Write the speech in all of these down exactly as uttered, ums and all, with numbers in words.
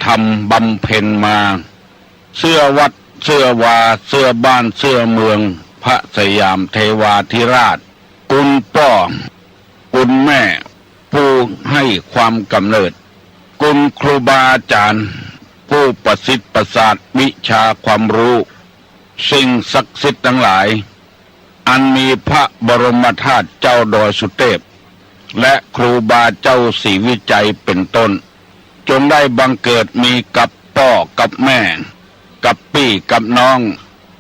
ธรรมบำเพ็ญมา เสื้อวัดเสื้อวา เสื้อบ้านเสื้อเมือง พระสยามเทวาธิราช คุณป้อ คุณแม่ ผู้ให้ความกำเนิด คุณครูบาอาจารย์ ผู้ประสิทธิ์ประสาทวิชาความรู้ สิ่งศักดิ์สิทธิ์ทั้งหลาย อันมีพระบรมธาตุเจ้าดอยสุเทพ และครูบาเจ้าศรีวิชัยเป็นต้น จงได้บังเกิดมีกับป้อกับแม่ กับปี้กับน้อง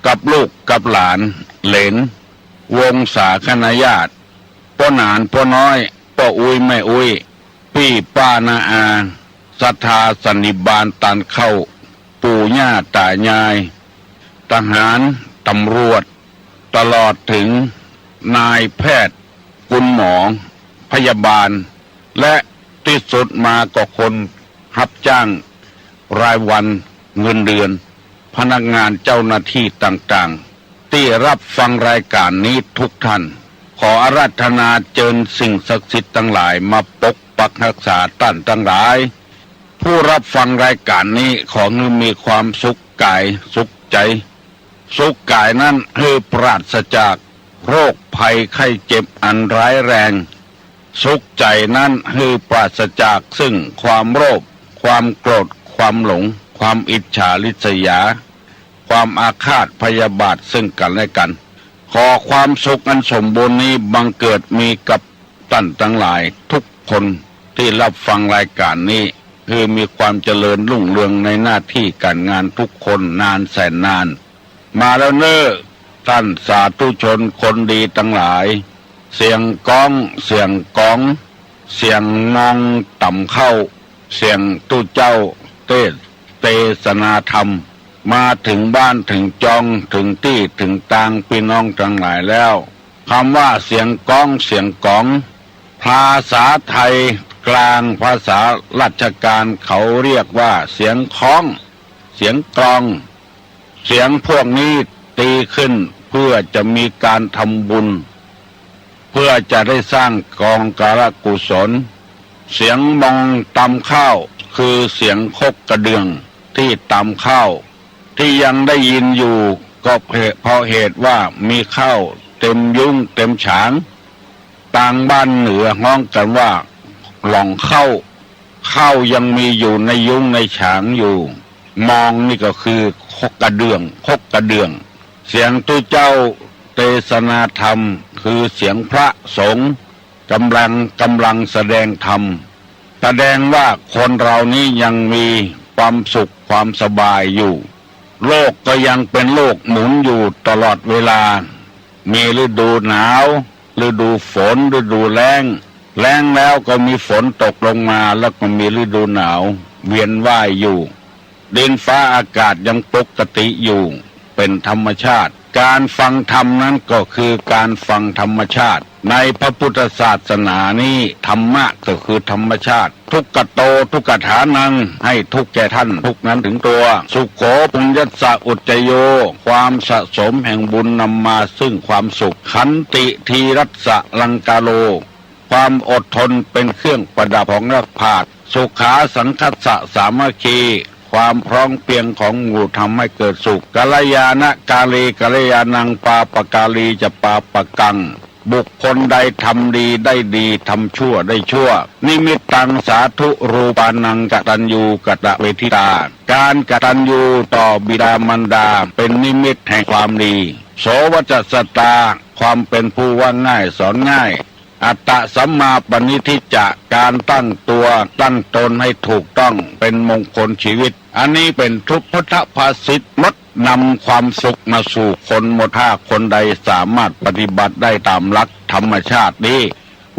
กับลูกกับหลาน เหลน วงศาคณาญาติ ป้อหนานป้อน้อย ป้ออุ๊ยแม่อุ๊ย ปี้ป้าน้าอา ศรัทธาสันนิบาตตานเข้า ปู่ย่าตายาย ทหาร ตำรวจ ตลอดถึงนายแพทย์ คุณหมอ พยาบาล และที่สุดมาก็คนรับจ้างรายวัน เงินเดือน พนักงานเจ้าหน้าที่ต่างๆ ตี้รับฟังรายการนี้ทุกท่าน ขออาราธนาเจิญสิ่งศักดิ์สิทธิ์ทั้งหลายมาปกปักรักษาต้านทั้งหลาย ผู้รับฟังรายการนี้ขอหื้อมีความสุขกายสุขใจ๋ สุขกายนั้นหื้อปราศจากโรคภัยไข้เจ็บอันร้ายแรง สุขใจ๋นั้นหื้อปราศจากซึ่งความโลภ ความโกรธ ความหลง ความอิจฉาริษยา ความอาฆาตพยาบาทซึ่งกั๋นและกั๋น ขอความสุขอันสมบูรณ์นี้บังเกิดมีกับต้านทั้งหลายทุกคนตี้รับฟังรายการนี้ หื้อมีความเจริญรุ่งเรืองในหน้าตี้ก๋านงานทุกคนนานแสนนาน มาแล้วเน่อ ต้านสาธุชนคนดีตังหลาย เสียงก๊อง เสียงก๋อง เสียงมองตำเข้า เสียงตุ๊เจ้าเตสน์ เตสนาธรรม มาเถิงบ้านเถิงจอง เถิงตี้เถิงตางปี้น้องตังหลายแล้ว กำว่าเสียงก๊อง เสียงก๋อง ภาษาไทยกลาง ภาษาราชการเขาเรียกว่าเสียงค้อง เสียงกลอง เสียงพวกนี้ตีขึ้นเพื่อจะมีก๋านทำบุญ เพื่อจะได้สร้างกองการกุศล เสียงมองตำข้าวคือเสียงครกกระเดื่องตี้ตำข้าว ตี้ยังได้ยินอยู่ก็เพราะเหตุว่ามีข้าวเต็มยุ้งเต็มฉาง ตางบ้านเหนือฮ้องกั๋นว่าหล่องข้าว ข้าวยังมีอยู่ในยุ้งในฉางอยู่ มองนี่ก็คือครกกระเดื่อง ครกกระเดื่อง เสียงตุ๊เจ้าเตสนาธรรมคือเสียงพระสงฆ์ก๋ำลัง ก๋ำลังแสดงธรรม แสดงว่าคนเรานี้ยังมีความสุขความสบายอยู่ โลกก็ยังเป๋นโลกหมุนอยู่ตลอดเวลา มีฤดูหนาว ฤดูฝน ฤดูแล้ง แล้งแล้วก็มีฝนตกลงมา แล้วก็มีฤดูหนาวเวียนว่ายอยู่ ดินฟ้าอากาศยังปกติอยู่ เป๋นธรรมชาติ ก๋านฟังธรรมนั้นก็คือก๋านฟังธรรมชาติ ในพระพุทธศาสนานี้ ธรรมะก็คือธรรมชาติ ทุกขโต ทุกขฐานัง หื้อทุกข์แก่ท่าน ทุกข์นั้นถึงตัว สุโข ปุญญัสสะ อุจจโย ความสะสมแห่งบุญนำมาซึ่งความสุข ขันติ ธีรัสสะ ลังกาโล ความอดทนเป๋นเครื่องประดับของนักปราชญ์ สุขา สังคัสสะ สามัคคี ความพร้อมเพรียงของหมู่ทำให้เกิดสุข กัลยาณะ กาเล กัลยาณัง ปาปะกาลีจะ ปาปะกัง บุคคลใดทำดีได้ดี ทำชั่วได้ชั่ว นิมิตตัง สาธุ รูปานัง กตัญญู กตเวทิตา ก๋านกตัญญูต่อบิดามารดาเป๋นนิมิตแห่งความดี โสวจัสสตา ความเป๋นผู้ว่าง่ายสอนง่าย อัตตะสัมมาปณิธิจะ ก๋านตั้งตัวตั้งตนให้ถูกต้องเป๋นมงคลชีวิต อันนี้เป๋นพุทธภาษิตมดนำความสุขมาสู่คนหมด ถ้าคนใดสามารถปฏิบัติได้ต๋ามหลักธรรมชาตินี้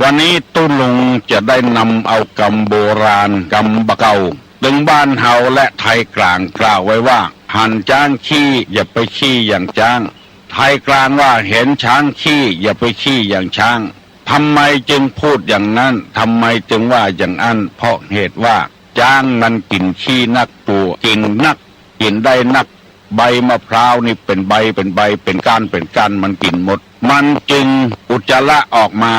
วันนี้ตุ๊ลุงจะได้นำเอากำโบราณ กำบ่าเก่า ตึงบ้านเฮาและไทยกลางกล่าวไว้ว่า หันจ๊างขี้อย่าไปขี้อย่างจ๊าง ไทยกลางว่าเห็นช้างขี้อย่าไปขี้อย่างช้าง ทำไมจึงพูดอย่างนั้น ทำไมจึงว่าอย่างอั้น เพราะเหตุว่าจ๊างมันกิ๋นขี้นัก ตั๋วกิ๋นนัก กิ๋นได้นัก ใบมะพร้าวนี่เป๋นใบ เป๋นใบ เป๋นก้าน เป๋นก้าน มันกิ๋นหมด มันจึงอุจจาระออกมา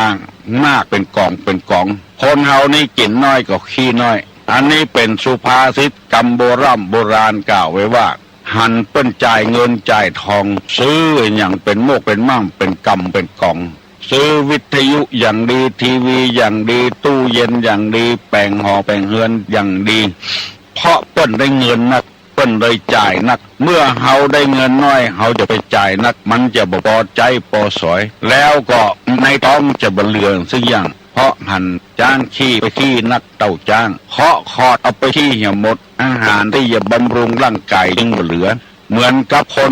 มากเป๋นก๋อง เป๋นก๋อง คนเฮานี่กิ๋นน้อยก็ขี้น้อย อันนี้เป๋นสุภาษิตกำโบร่ำโบราณกล่าวไว้ว่า หันเปิ้นจ่ายเงินจ่ายทอง ซื้ออะหยังเป๋นหมวกเป๋นม่าม เป๋นกำเป๋นก๋อง ซื้อวิทยุอย่างดี ทีวีอย่างดี ตู้เย็นอย่างดี แป๋งหอแป๋งเฮือนอย่างดี เพราะเปิ้นได้เงินนัก เปิ้นเลยจ่ายนัก เมื่อเฮาได้เงินน้อย เฮาจะไปจ่ายนัก มันจะบ่ปอใจ๊ปอสอย แล้วก็ในต๊องจะบ่เหลือสักอย่าง เพราะหันจ๊างขี้ไปขี้นักเต้าจ๊าง เคาะขอดเอาไปขี้เหียหมด อาหารตี้จะบำรุงร่างก๋ายจึงบ่เหลือ เหมือนกับคน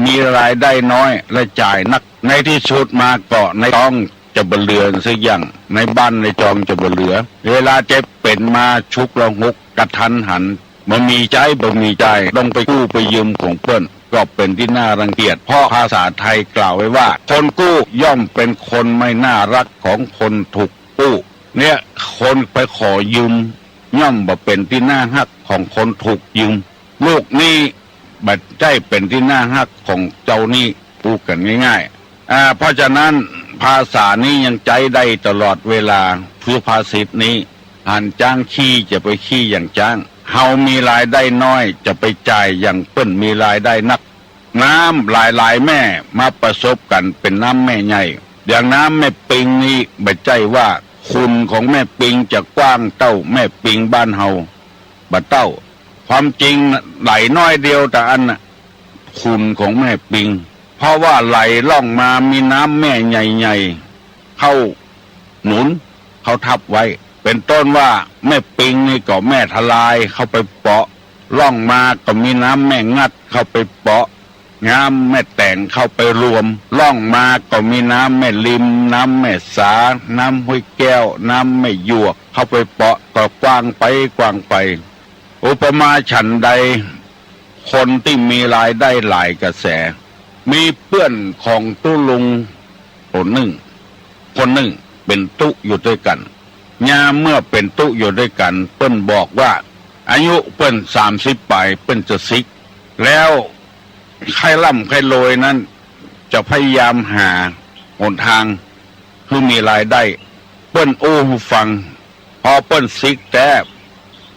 มีรายได้น้อยและจ่ายนัก ในตี้สุดมาก็ในต๊องจะบ่เหลือสักอย่าง ในบ้านในจองจะบ่เหลือ เวลาเจ็บเป๋นมาฉุกละหุกกะทันหัน บ่มีใจ๊บ่มีจ่าย ต้องไปกู้ไปยืมของเปิ้น ก็เป๋นตี้น่ารังเกียจ เพราะภาษาไทยกล่าวไว้ว่า คนกู้ย่อมเป๋นคนไม่น่ารักของคนถูกกู้ เนี่ย คนไปขอยืมย่อมบ่เป๋นตี้น่าฮักของคนถูกยืม ลูกหนี้บ่ใจ้เป๋นตี้น่าฮักของเจ้าหนี้ พูดกั๋นง่ายๆ อ่า เพราะฉะนั้นภาษานี้ยังใจ๊ได้ตลอดเวลา สุภาษิตนี้ หันจ๊างขี้จะไปขี้อย่างจ๊าง เฮามีรายได้น้อยจะไปจ่ายอย่างเปิ้นมีรายได้นัก น้ำหลายๆ แม่มาประสบกั๋นเป๋นน้ำแม่ใหญ่ อย่างน้ำแม่ปิงนี้บ่ใจ้ว่าขุนของแม่ปิงจะกว้างเต้าแม่ปิงบ้านเฮา บ่เต้า ความจริงไหลน้อยเดียวตะอั้นน่ะ ขุนของแม่ปิง เพราะว่าไหลล่องมามีน้ำแม่ใหญ่ๆ เข้าหนุน เข้าทับไว้ เป๋นต้นว่าแม่ปิงนี่ก็แม่ทะลายเข้าไปเปาะ ล่องมาก็มีน้ำแม่งัดเข้าไปเปาะ น้ำแม่แต๋งเข้าไปรวม ล่องมาก็มีน้ำแม่ริม น้ำแม่สา น้ำห้วยแก้ว น้ำแม่หยวก เข้าไปเปาะ ก็กว้างไปกว้างไป อุปมาฉันใด คนตี้มีรายได้หลายกระแส มีเปื้อนของตุ๊ลุงคนนึ่ง คนนึ่งเป๋นตุ๊อยู่ตวยกั๋น ยามเมื่อเป๋นตุ๊อยู่ตวยกั๋น เปิ้นบอกว่า อายุเปิ้นสามสิบป๋าย เปิ้นจะสิก แล้วใค่ร่ำใค่รวยนั้น จะพยายามหาหนตางหื้อมีรายได้ เปิ้นอู้หื้อฟัง พอเปิ้นสิกแต๊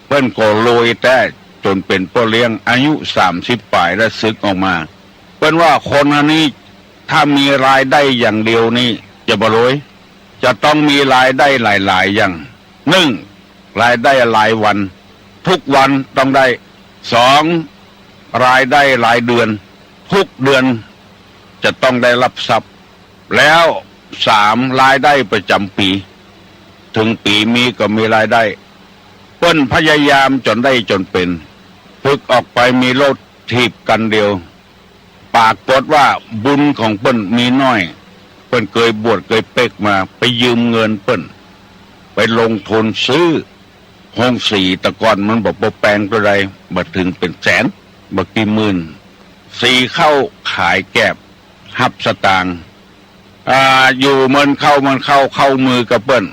เปิ้นก็รวยแต๊ จ๋นเป๋นป้อเลี้ยง อายุสามสิบป๋ายแล้วสิกออกมา เปิ้นว่าคนอันนี้ถ้ามีรายได้อย่างเดียวนี่จะบ่รวย จะต้องมีรายได้หลายๆ อย่าง นึ่ง รายได้รายวัน ทุกวันต้องได้ สอง รายได้รายเดือน ทุกเดือนจะต้องได้รับทรัพย์ แล้ว สาม รายได้ประจ๋ำปี๋ เถิงปี๋มีก็มีรายได้ เปิ้นพยายามจ๋นได้จ๋นเป๋น ฝึกออกไปมีรถถีบคันเดียว ปรากฏว่าบุญของเปิ้นมีน้อย เปิ้นเกยบวชเกยเป๊กมา ไปยืมเงินเปิ้น ไปลงทุนซื้อโฮงสี แต่ก่อนมันบ่ปอแปงเต้าใด บ่เถิงเป๋นแสน บ่กี่หมื่น สีเข้าขายแกบ ฮับสตางค์ อ่า อยู่เมินเข้าเมินเข้า เข้ามือกับเปิ้น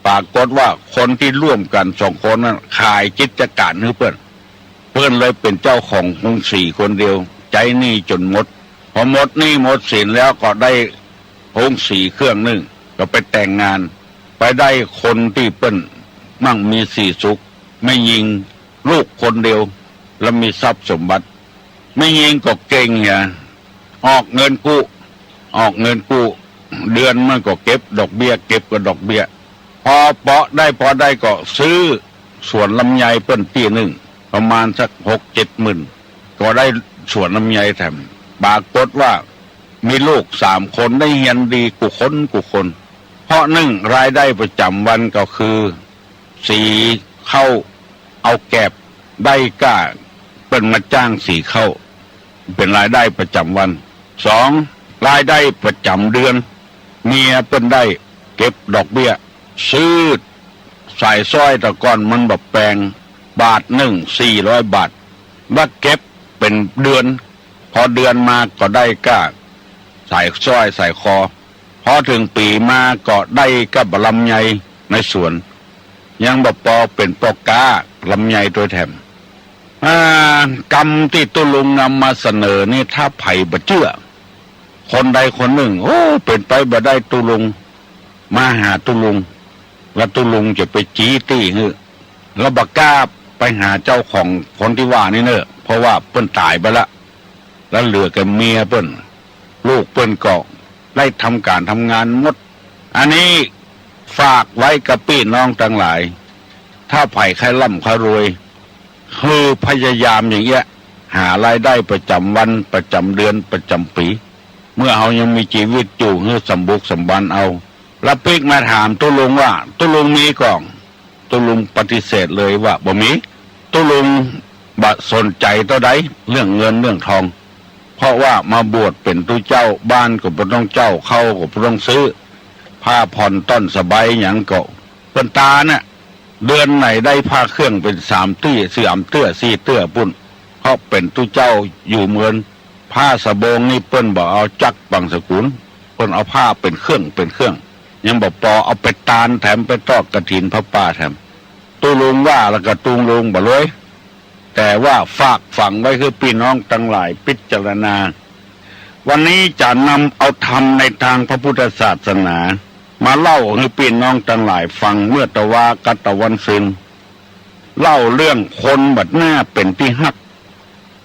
ปรากฏว่าคนตี้ร่วมกั๋นสองคนนั้นขายกิจก๋านหื้อเปิ้น เปิ้นเลยเป๋นเจ้าของโฮงสีคนเดียว ใจ๊หนี้จ๋นหมด พอหมดหนี้หมดสินแล้วก็ได้โฮงสีเครื่องนึ่ง ก็ไปแต่งงาน ไปได้คนตี้เปิ้นมั่งมีสีสุข แม่ญิง ลูกคนเดียว แล้วมีทรัพย์สมบัติ แม่ญิงก็เก่งเหีย ออกเงินกู้ ออกเงินกู้ เดือนมันก็เก็บดอกเบี้ย เก็บก็ดอกเบี้ย พอเปาะได้ พอได้ก็ซื้อสวนลำไยเปิ้นตี้นึ่ง ประมาณสักหกเจ็ดหมื่น ก็ได้สวนลำไยแถม ปรากฏว่ามีลูกสามคนได้เฮียนดีกู้คนกู้คน เพราะนึ่งรายได้ประจ๋ำวันก็คือ สีเข้า เอาแกบได้ก้า เปิ้นมาจ้างสีเข้า เป๋นรายได้ประจ๋ำวัน สอง รายได้ประจ๋ำเดือน เมียเปิ้นได้เก็บดอกเบี้ย ซื้อสายสร้อย แต่ก่อนมันบ่แปง บาทนึ่งสี่ร้อยบาท ว่าเก็บเป๋นเดือน พอเดือนมาก็ได้ก้า สายสร้อยสายคอ พอเถิงปี๋มาก็ได้ก้าลำไยในสวน ยังบ่ปอเป๋นป้อก๊าลำไยตวยแถม อ่า กำตี้ตุ๊ลุงนำมาเสนอนี่ ถ้าใผบ่เจื้อ คนใดคนนึ่ง โอ้ เป๋นไปบ่ได้ตุ๊ลุง มาหาตุ๊ลุง แล้วตุ๊ลุงจะไปจี๊ตี้หื้อ แล้วบ่กล้าไปหาเจ้าของคนตี้ว่านี่เน่อ เพราะว่าเปิ้นต๋ายไปละ แล้วเหลือแก่เมียเปิ้น ลูกเปิ้นก็ได้ทำก๋านทำงานหมด อันนี้ฝากไว้กับปี้น้องตังหลาย ถ้าใผใค่ร่ำใค่รวย คือพยายามอย่างเงี้ย หารายได้ประจ๋ำวัน ประจ๋ำเดือน ประจ๋ำปี๋ เมื่อเฮายังมีจีวิตอยู่ หื้อสำบุกสำบันเอา แล้วปิ๊กมาถามตุ๊ลุงว่า ตุ๊ลุงมีก่อ ตุ๊ลุงปฏิเสธเลยว่าบ่มี ตุ๊ลุงบ่สนใจ๋เต้าใดเรื่องเงินเรื่องทอง เพราะว่ามาบวชเป๋นตุ๊เจ้า บ้านก็บ่ต้องเจ้า ข้าวก็บ่ต้องซื้อ ผ้าผ่อนต้อนสบายหยังก็ เปิ้นต๋าเนี่ย เดือนไหนได้ผ้าเครื่องเป๋นสามตี้ สามเตื้อ สี่เตื้อปุ้น เพราะเป๋นตุ๊เจ้าอยู่เมิน ผ้าสะโบงนี่เปิ้นบ่เอาจั๊กบางสกุล เปิ้นเอาผ้าเป๋นเครื่องเป๋นเครื่อง ยังบ่ปอ เอาไปตานแถม ไปตอดกฐินผ้าป่าแถม ตุ๊ลุงว่าแล้วก็ตุ๊ลุงบ่รวย แต่ว่าฝากฝังไว้หื้อปี้น้องตังหลายพิจารณา วันนี้จะนำเอาธรรมในตางพระพุทธศาสนา มาเล่าหื้อปี้น้องตังหลายฟัง เมื่อตะวากัดตะวันซืน เล่าเรื่องคนบ่หน้าเป๋นตี้ฮัก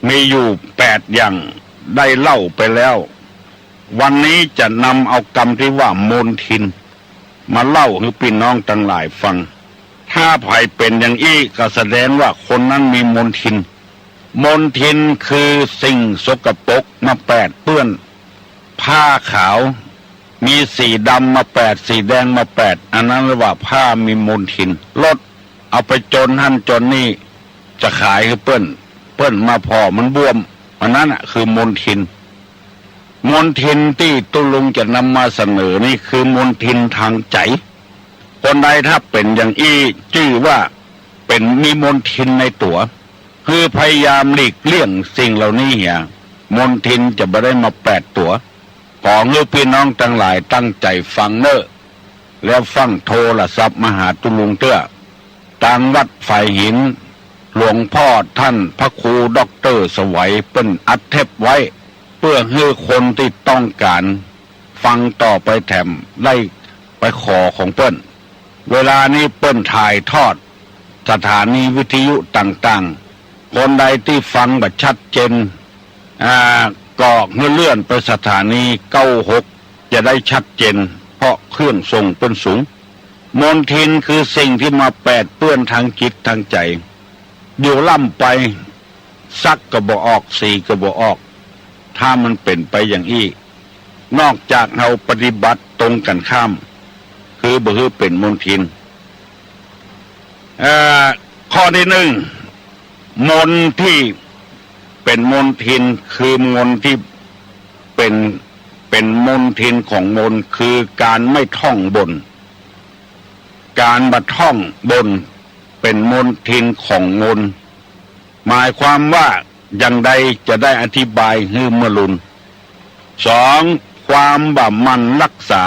มีอยู่แปดอย่างได้เล่าไปแล้ว วันนี้จะนำเอากำตี้ว่ามลทิน มาเล่าหื้อปี้น้องตังหลายฟัง ถ้าใผเป๋นอย่างอี้ก็แสดงว่าคนนั้นมีมลทิน มลทินคือสิ่งสกปรกมาแปดเปื้อน ผ้าขาว มีสีดำมาแปด สีแดงมาแปด อันนั้นเรียกว่าผ้ามีมลทิน รถเอาไปจนหั้นจนนี่ จะขายหื้อเปิ้น เปิ้นมาผ่อมันบ้วม อันนั้นน่ะคือมลทิน มลทินตี้ตุ๊ลุงจะนำมาเสนอนี่คือมลทินตางใจ๋ คนใดถ้าเป๋นอย่างอี้จื้อว่าเป๋นมีมลทินในตั๋ว คือพยายามหลีกเลี่ยงสิ่งเหล่านี้เหีย มลทินจะบ่ได้มาแปดตั๋ว ขอหื้อปี้น้องตังหลายตั้งใจ๋ฟังเน่อ แล้วฟั่งโทรศัพท์มาหาตุ๊ลุงเตื้อ ตางวัดฝายหิน หลวงพ่อต้านพระครูด็อกเตอร์สวัยเปิ้นอัดเทปไว้ เปื้อหื้อคนตี้ต้องก๋านฟังต่อไปแถมได้ไปขอของเปิ้น เวลานี้เปิ้นถ่ายทอดสถานีวิทยุต่างๆ คนใดตี้ฟังบ่ชัดเจน อ่า ก็หื้อเลื่อนไปสถานีเก้าหก จะได้ชัดเจน เพราะเครื่องส่งเปิ้นสูง มลทินคือสิ่งตี้มาแปดเปื้อนตางจิตตางใจ๋ อยู่ล่ำไป สักก็บ่ออก สีก็บ่ออก ถ้ามันเป๋นไปอย่างอี้ นอกจากเฮาปฏิบัติตรงกั๋นข้าม คือบ่หื้อเป๋นมลทิน เอ่อ ข้อตี้หนึ่ง มนต์ตี้เป๋นมลทิน คือมนต์ตี้เป๋น เป๋นมลทินของมนต์ คือก๋านไม่ท่องบน ก๋านบ่ท่องบน เป๋นมลทินของมนต์ หมายความว่าอย่างใดจะได้อธิบายหื้อเมื่อลุน สอง ความบ่หมั่นรักษา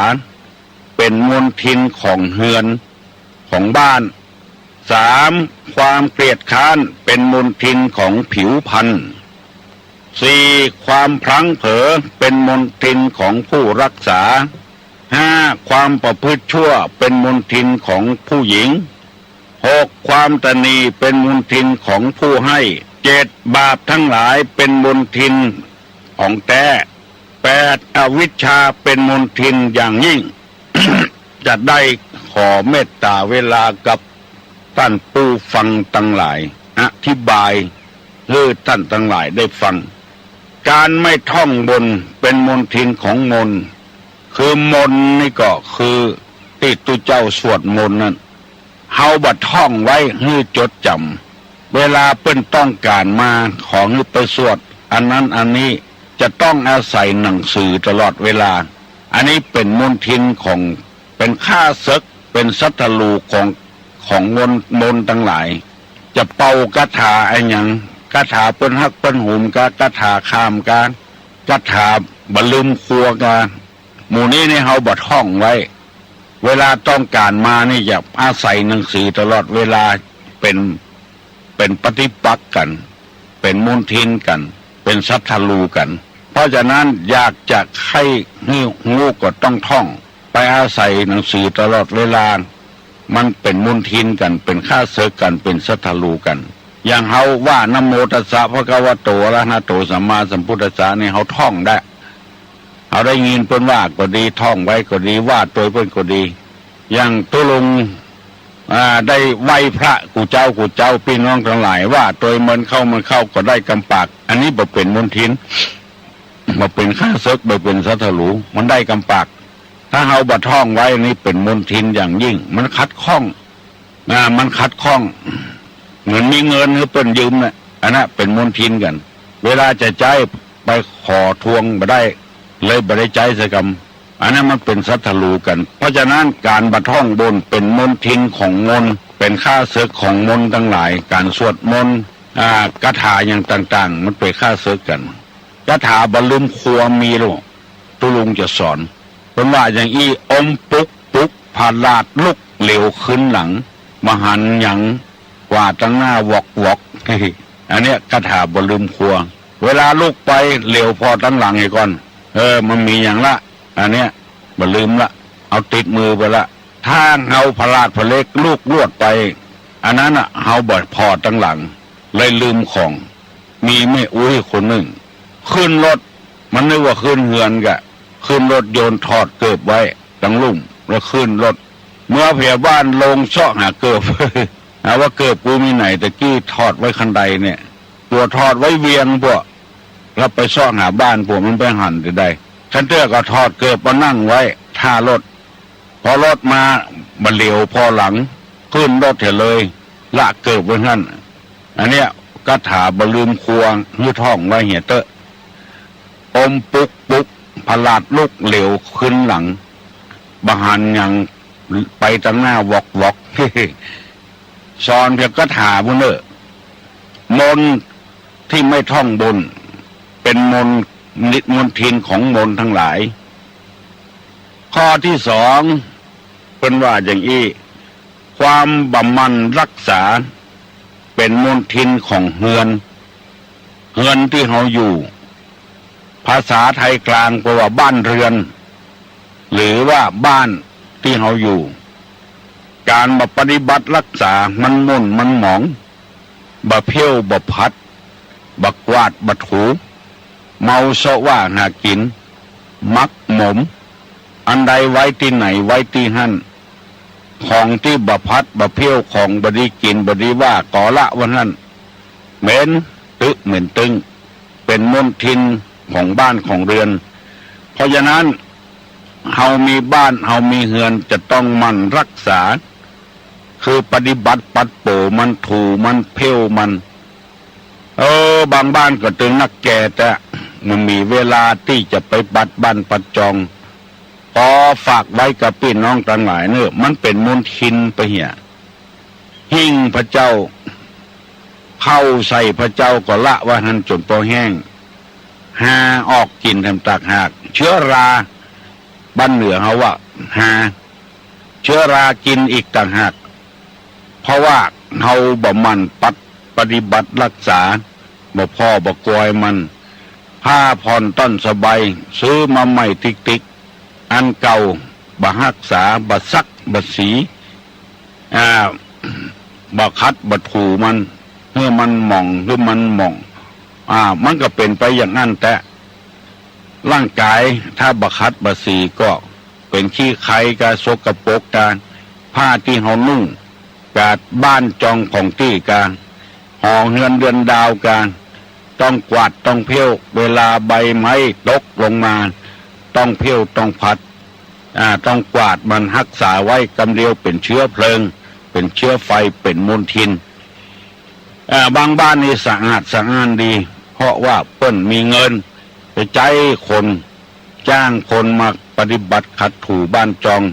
เป๋นมลทินของเฮือน ของบ้าน สาม ความเกลียดคร้าน เป๋นมลทินของผิวพรรณ สี่ ความพลั้งเผลอ เป๋นมลทินของผู้รักษา ห้า ความประพฤติชั่ว เป๋นมลทินของผู้หญิง หก ความตระหนี่ เป๋นมลทินของผู้ให้ เจ็ด บาปทั้งหลาย เป๋นมลทินของแต๊ แปด อวิชชา เป๋นมลทินอย่างยิ่ง จะได้ขอเมตต๋าเวลากับต้านผู้ฟังตังหลาย อธิบายหื้อต้านตังหลายได้ฟัง ก๋านไม่ท่องบน เป๋นมลทินของมนต์ คือมนต์นี่ก็คือตี้ตุ๊เจ้าสวดมนต์นั้น เฮาบ่ท่องไว้หื้อจดจ๋ำ เวลาเปิ้นต้องก๋านมา ขอหื้อไปสวดอันนั้นอันนี้ จะต้องอาศัยหนังสือตลอดเวลา อันนี้เป๋นมลทินของ เป๋นข้าศึก เป๋นศัตรูของ ของมนต์ มนต์ตังหลาย จะเป่าคาถาอะหยัง คาถาเปิ้นฮักเปิ้นหุมกา คาถาข้ามกา คาถาบ่ลืมครัวกา หมู่นี้นี่เฮาบ่ท่องไว้ เวลาต้องก๋านมานี่จะอาศัยหนังสือตลอดเวลา เป๋น เป๋นปฏิปักษ์กั๋น เป๋นมลทินกั๋น เป๋นศัตรูกั๋น เพราะฉะนั้นอยากจะใค่หื้อฮู้ก็ต้องท่อง ไปอาศัยหนังสือตลอดเวลา มันเป๋นมลทินกั๋น เป๋นข้าศึกกั๋น เป๋นศัตรู๋กั๋น อย่างเฮาว่า นะโมตัสสะ ภะคะวะโต อะระหะโต สัมมาสัมพุทธัสสะ นี่เฮาท่องได้ เฮาได้ยินเปิ้นว่าก็ดี ท่องไว้ก็ดี ว่าตวยเปิ้นก็ดี อย่างตุ๊ลุง อ่า ได้ไหว้พระกู้เจ๊ากู้เจ๊า ปี้น้องตังหลาย ว่าตวยเมินเข้าเมินเข้าก็ได้กำปาก อันนี้บ่เป๋นมลทิน บ่เป๋นข้าศึก บ่เป๋นศัตรู๋ มันได้กำปาก ถ้าเฮาบ่ท่องไว้ อันนี้เป๋นมลทินอย่างยิ่ง มันขัดข้อง อ่า มันขัดข้อง เหมือนมีเงินหื้อเปิ้นยืมน่ะ อันนั้นเป๋นมลทินกั๋น เวลาจะใจ๊ไปขอทวงบ่ได้ เลยบ่ได้ใจ๊สักกำ อันนั้นมันเป๋นศัตรู๋กั๋น เพราะฉะนั้นก๋านบ่ท่องบนเป๋นมลทินของมนต์ เป๋นข้าศึกของมนต์ตังหลาย ก๋านสวดมนต์ อ่า คาถาอย่างต่างๆ มันเป๋นข้าศึกกั๋น คาถาบ่ลืมครัวมีลูก ตุ๊ลุงจะสอน เปิ้นว่าอย่างอี้ อมปุกปุก ผลาดลุก เหลียวคืนหลัง บ่หันหยัง กวาดตังหน้าวอกๆ อันเนี้ยคาถาบ่ลืมครัว เวลาลุกไปเหลียวผ่อตังหลังให้ก่อน เออ มันมีหยังละ อันเนี้ยบ่ลืมละ เอาติดมือไปละ ถ้าเฮาผลาดผะเล็กลุกลวดไป อันนั้นน่ะ เฮาบ่ผ่อตังหลัง เลยลืมของ มีแม่อุ๊ยคนนึ่ง ขึ้นรถ มันนึกว่าขึ้นเฮือนกะ ขึ้นรถยนต์ถอดเกิบไว้ตังลุ่ม แล้วขึ้นรถ เมื่อเผียบ้านลงเซาะหาเกิบ หาว่าเกิบกูมีไหน ตะกี้ถอดไว้คันไดเนี่ย ตั๋วถอดไว้เวียงพวก แล้วไปเซาะหาบ้านพวก มันไปหันตี้ใด คันเตื้อก็ถอดเกิบมานั่งไว้ท่ารถ พอรถมาบ่เหลียวผ่อหลัง ขึ้นรถเหียเลย ละเกิบไว้หั้น อันเนี้ยคาถาบ่ลืมครัว หื้อท่องไว้เหียเต๊อะ อมปุกปุก ผลาดลุก เหลียวคืนหลัง บ่หันหยัง ไปตังหน้าวอกๆ สอนเผียงคาถาพุ้นเน่อ มนต์ตี้ไม่ท่องบน เป๋นมนต์ มลทินของมนต์ตังหลาย ข้อตี้สอง เปิ้นว่าอย่างอี้ ความบ่หมั่นรักษา เป๋นมลทินของเฮือน เฮือนตี้เฮาอยู่ ภาษาไทยกลางแปลว่าบ้านเรือน หรือว่าบ้านตี้เฮาอยู่ ก๋านบ่ปฏิบัติรักษา มันหม่นมันหมอง บ่เผี้ยวบ่ผัด บ่กวาดบ่ถู เมาเซาะว่าหากิ๋น หมักหมม อันใดไว้ตี้ไหนไว้ตี้หั้น ของตี้บ่ผัดบ่เผี้ยว ของบ่ดีกิ๋นบ่ดีว่า ก็ละไว้หั้น เหม็นตึ๊เหม็นตึ้ง เป๋นมลทินของบ้านของเรือน เพราะฉะนั้น เฮามีบ้าน เฮามีเฮือน จะต้องหมั่นรักษา คือปฏิบัติปัดโป๋มัน ถูมัน เผี้ยวมัน เออ บางบ้านก็ตึงนักแก่ แต่บ่มีเวลาตี้จะไปปัดบ้านปัดจอง ขอฝากไว้กับปี้น้องตังหลายเน่อ มันเป๋นมลทินไปเหีย หิ้งพระเจ้า เข้าใส่พระเจ้าก็ละไว้หั้นจ๋นปอแห้ง ฮาออกกิ๋นแถมต่างหาก เชื้อรา บ้านเหนือเฮาว่า ฮา เชื้อรากิ๋นอีกต่างหาก เพราะว่าเฮาบ่หมั่นปัด ปฏิบัติรักษา บ่ผ่อบ่กอยมัน ผ้าผ่อนต้อนสบาย ซื้อมาใหม่ติ๊กๆ อันเก่าบ่ฮักษา บ่ซักบ่สี อ่า บ่ขัดบ่ถูมัน หื้อมันหม่อง หื้อมันหมอง อ่า มันก็เป๋นไปอย่างนั้นแต๊ ร่างก๋ายถ้าบ่ขัดบ่สีก็เป๋นขี้ไคกา สกปรกกา ผ้าตี้เฮานุ่ง กาบ้านจองของตี้กา หอเฮือนเดือนดาวกา ต้องกวาดต้องเผี้ยว เวลาใบไม้ตกลงมา ต้องเผี้ยวต้องผัด อ่า ต้องกวาดมันฮักษาไว้ กำเดียวเป๋นเชื้อเพลิง เป๋นเชื้อไฟ เป๋นมลทิน อ่า บางบ้านนี่สะอาดสะอ้านดี เพราะว่าเปิ้นมีเงิน ไปใจ๊คน จ้างคนมาปฏิบัติขัดถูบ้านจอง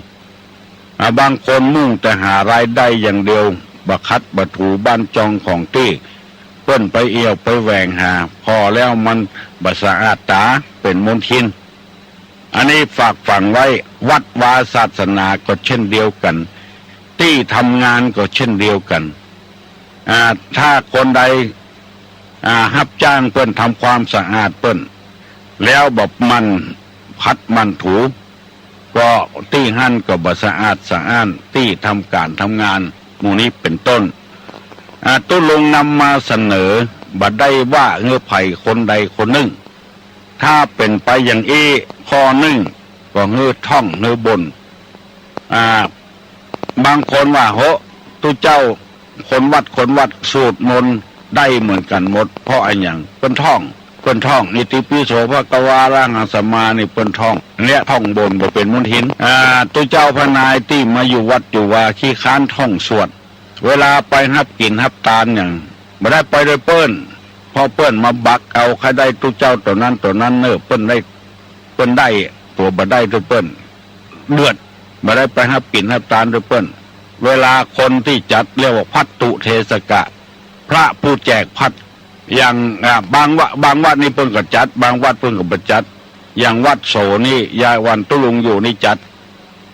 อ่า บางคนมุ่งแต่หารายได้อย่างเดียว บ่ขัดบ่ถูบ้านจองของตี้ เปิ้นไปเอี่ยวไปแหว่งหา ผ่อแล้วมันบ่สะอาดต๋า เป๋นมลทิน อันนี้ฝากฝังไว้ วัดวาศาสนาก็เช่นเดียวกั๋น ตี้ทำงานก็เช่นเดียวกั๋น อ่า ถ้าคนใด อ่า ฮับจ้างเปิ้นทำความสะอาดเปิ้น แล้วบ่หมั่นผัดหมั่นถู ก็ตี้หั้นก็บ่สะอาดสะอ้าน ตี้ทำก๋านทำงาน หมู่นี้เป๋นต้น อ่า ตุ๊ลุงนำมาเสนอ บ่ได้ว่าหื้อใผคนใดคนนึ่ง ถ้าเป๋นไปอย่างอี้ ข้อนึ่ง ก็หื้อท่องหื้อบ่น อ่า บางคนว่า โห ตุ๊เจ้า คนวัด คนวัดสูตรมนต์ได้เหมือนกั๋นหมด เพราะอะหยัง เปิ้นท่อง เปิ้นท่อง อิติปิโสภะคะวาอะระหังสัมมานี่เปิ้นท่อง เนี่ยท่องบ่นบ่เป๋นมนต์ทิน อ่า ตุ๊เจ้าพระนายตี้มาอยู่วัดอยู่วาขี้ค้านท่องสวด เวลาไปฮับกิ๋นฮับตานหยัง บ่ได้ไปโดยเปิ้น เพราะเปิ้นมาบักเอา ใค่ได้ตุ๊เจ้าตั๋วนั้นตั๋วนั้นเน่อ เปิ้นได้ เปิ้นได้ ตั๋วบ่ได้โดยเปิ้น เดือด บ่ได้ไปฮับกิ๋นฮับตานโดยเปิ้น เวลาคนตี้จัดเรียกว่าภัตตุเทศกะ พระผู้แจกภัตต์ อย่าง อ่า บางวะ บางวัดนี่เปิ้นก็จัด บางวัดเปิ้นก็บ่จัด อย่างวัดโสนี่ ยายวันตุ๊ลุงอยู่นี่จัด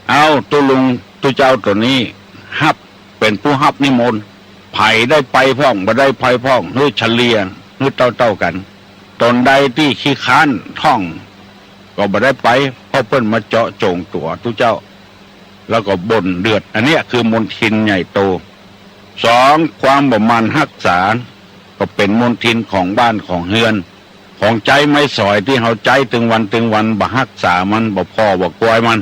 เอ้า ตุ๊ลุง ตุ๊เจ้าตั๋วนี้ ฮับ เป๋นผู้ฮับนิมนต์ ใผได้ไปพ่อง บ่ได้ไปพ่อง หื้อเฉลี่ย หื้อเต้าๆ กั๋น ตนใดตี้ขี้ค้านท่อง ก็บ่ได้ไป เพราะเปิ้นมาเจาะจ๋งตั๋วตุ๊เจ้า แล้วก็บ่นเดือด อันเนี้ยคือมนต์ทินใหญ่โต สอง ความบ่หมั่นฮักษา ก็เป๋นมนต์ทินของบ้านของเฮือน ของใจ๊ไม้สอยตี้เฮาใจ๊ตึงวันตึงวัน บ่ฮักษามัน บ่ผ่อบ่กวยมัน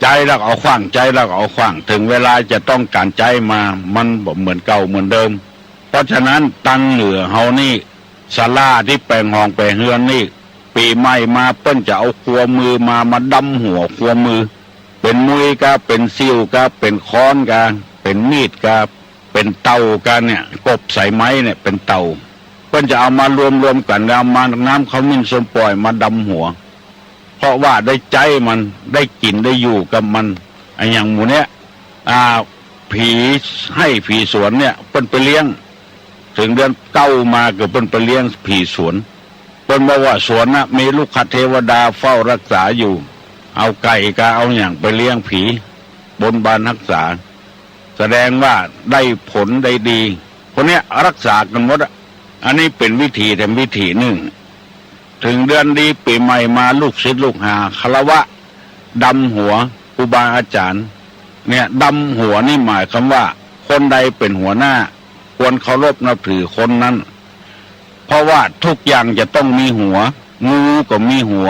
ใจ๊แล้วก็เอาขว้าง ใจ๊แล้วก็เอาขว้าง เถิงเวลาจะต้องก๋านใจ๊มา มันบ่เหมือนเก่าเหมือนเดิม เพราะฉะนั้นตังเหนือเฮานี่ ศาลาตี้แป๋งห้องแป๋งเฮือนนี่ ปี๋ใหม่มาเปิ้นจะเอาครัวมือมา มาดำหัวครัวมือ เป๋นมุยกา เป๋นสิ่วกา เป๋นค้อนกา เป๋นมีดกา เป๋นเต่ากาเนี่ย กบสายไม้เนี่ยเป๋นเต่า เปิ้นจะเอามารวมๆ กั๋นแล้วมาน้ำขมิ้นส้มป่อยมาดำหัว เพราะว่าได้ใจ๊มัน ได้กิ๋นได้อยู่กับมัน อะอย่างหมู่เนี้ย อ่า ผีไฮ่ผีสวนเนี่ย เปิ้นไปเลี้ยง เถิงเดือนเก้ามาก็เปิ้นไปเลี้ยงผีสวน เปิ้นบอกว่าสวนน่ะมีรุกขเทวดาเฝ้าฮักษาอยู่ เอาไก่กาเอาหยังไปเลี้ยงผี บนบานฮักษา แสดงว่าได้ผลได้ดี คนเนี้ยฮักษากั๋นหมดอะ อันนี้เป๋นวิธีแถมวิธีนึ่ง เถิงเดือนดีปี๋ใหม่มาลูกศิษย์ลูกหาคารวะดำหัวครูบาอาจ๋ารย์ เนี่ยดำหัวนี่หมายความว่าคนใดเป๋นหัวหน้า ควรเคารพนับถือคนนั้น เพราะว่าทุกอย่างจะต้องมีหัว งูก็มีหัว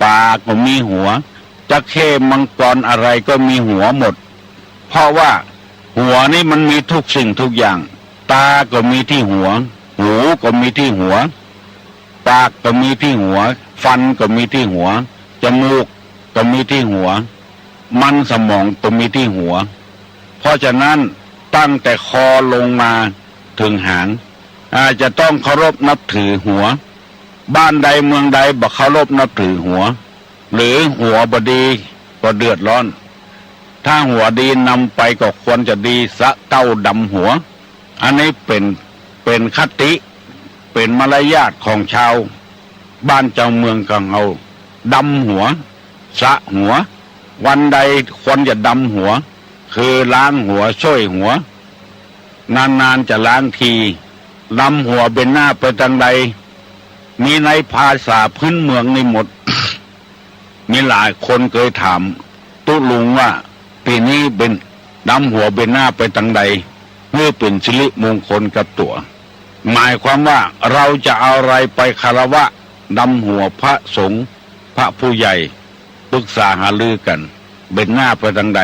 ป๋าก็มีหัว จระเข้มังกรอะไรก็มีหัวหมด เพราะว่าหัวนี่มันมีทุกสิ่งทุกอย่าง ตาก็มีตี้หัว หูก็มีตี้หัว ปากก็มีตี้หัว ฟันก็มีตี้หัว จมูกก็มีตี้หัว มันสมองก็มีตี้หัว เพราะฉะนั้นตั้งแต่คอลงมาเถิงหาง อ่า จะต้องเคารพนับถือหัว บ้านใดเมืองใดบ่เคารพนับถือหัว หรือหัวบ่ดีก็เดือดร้อน ถ้าหัวดีนำไปก็ควรจะดีสะเก้าดำหัว อันนี้เป๋น เป๋นคติ เป๋นมารยาทของชาวบ้านจาวเมืองของเฮา ดำหัว สระหัว วันใดควรจะดำหัว คือล้างหัว โช้ยหัว นานๆ จะล้างที ดำหัวเบนหน้าไปตางใด มีในภาษาพื้นเมืองนี่หมด มีหลายคนเกยถามตุ๊ลุงว่า ปี๋นี้เบน ดำหัวเบนหน้าไปตางใด หื้อเป๋นสิริมงคลกับตั๋ว หมายความว่าเราจะเอาอะไรไปคารวะ ดำหัวพระสงฆ์ พระผู้ใหญ่ ปรึกษาหารือกั๋น เบนหน้าไปตางใด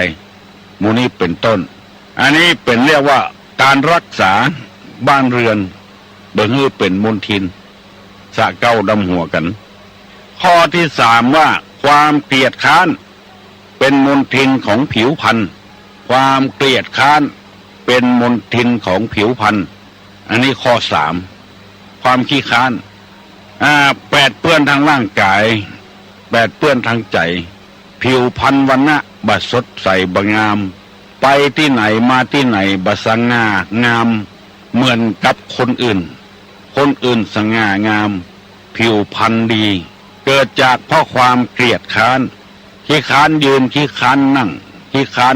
หมู่นี้เป๋นต้น อันนี้เป๋นเรียกว่าก๋านฮักษาบ้านเฮือน บ่หื้อเป๋นมลทิน สระเก้าดำหัวกั๋น ข้อตี้สามว่า ความเกลียดคร้านเป๋นมลทินของผิวพรรณ ความเกลียดคร้านเป๋นมลทินของผิวพรรณ อันนี้ข้อสาม ความขี้คร้าน อ่า แปดเปื้อนทางร่างก๋าย แปดเปื้อนทางใจ๋ ผิวพรรณวรรณะบ่สดใสบ่งาม ไปตี้ไหนมาตี้ไหนบ่สง่างามเหมือนกับคนอื่น คนอื่นสง่างาม ผิวพรรณดี เกิดจากเพราะความเกลียดคร้าน ขี้คร้านยืน ขี้คร้านนั่ง ขี้คร้าน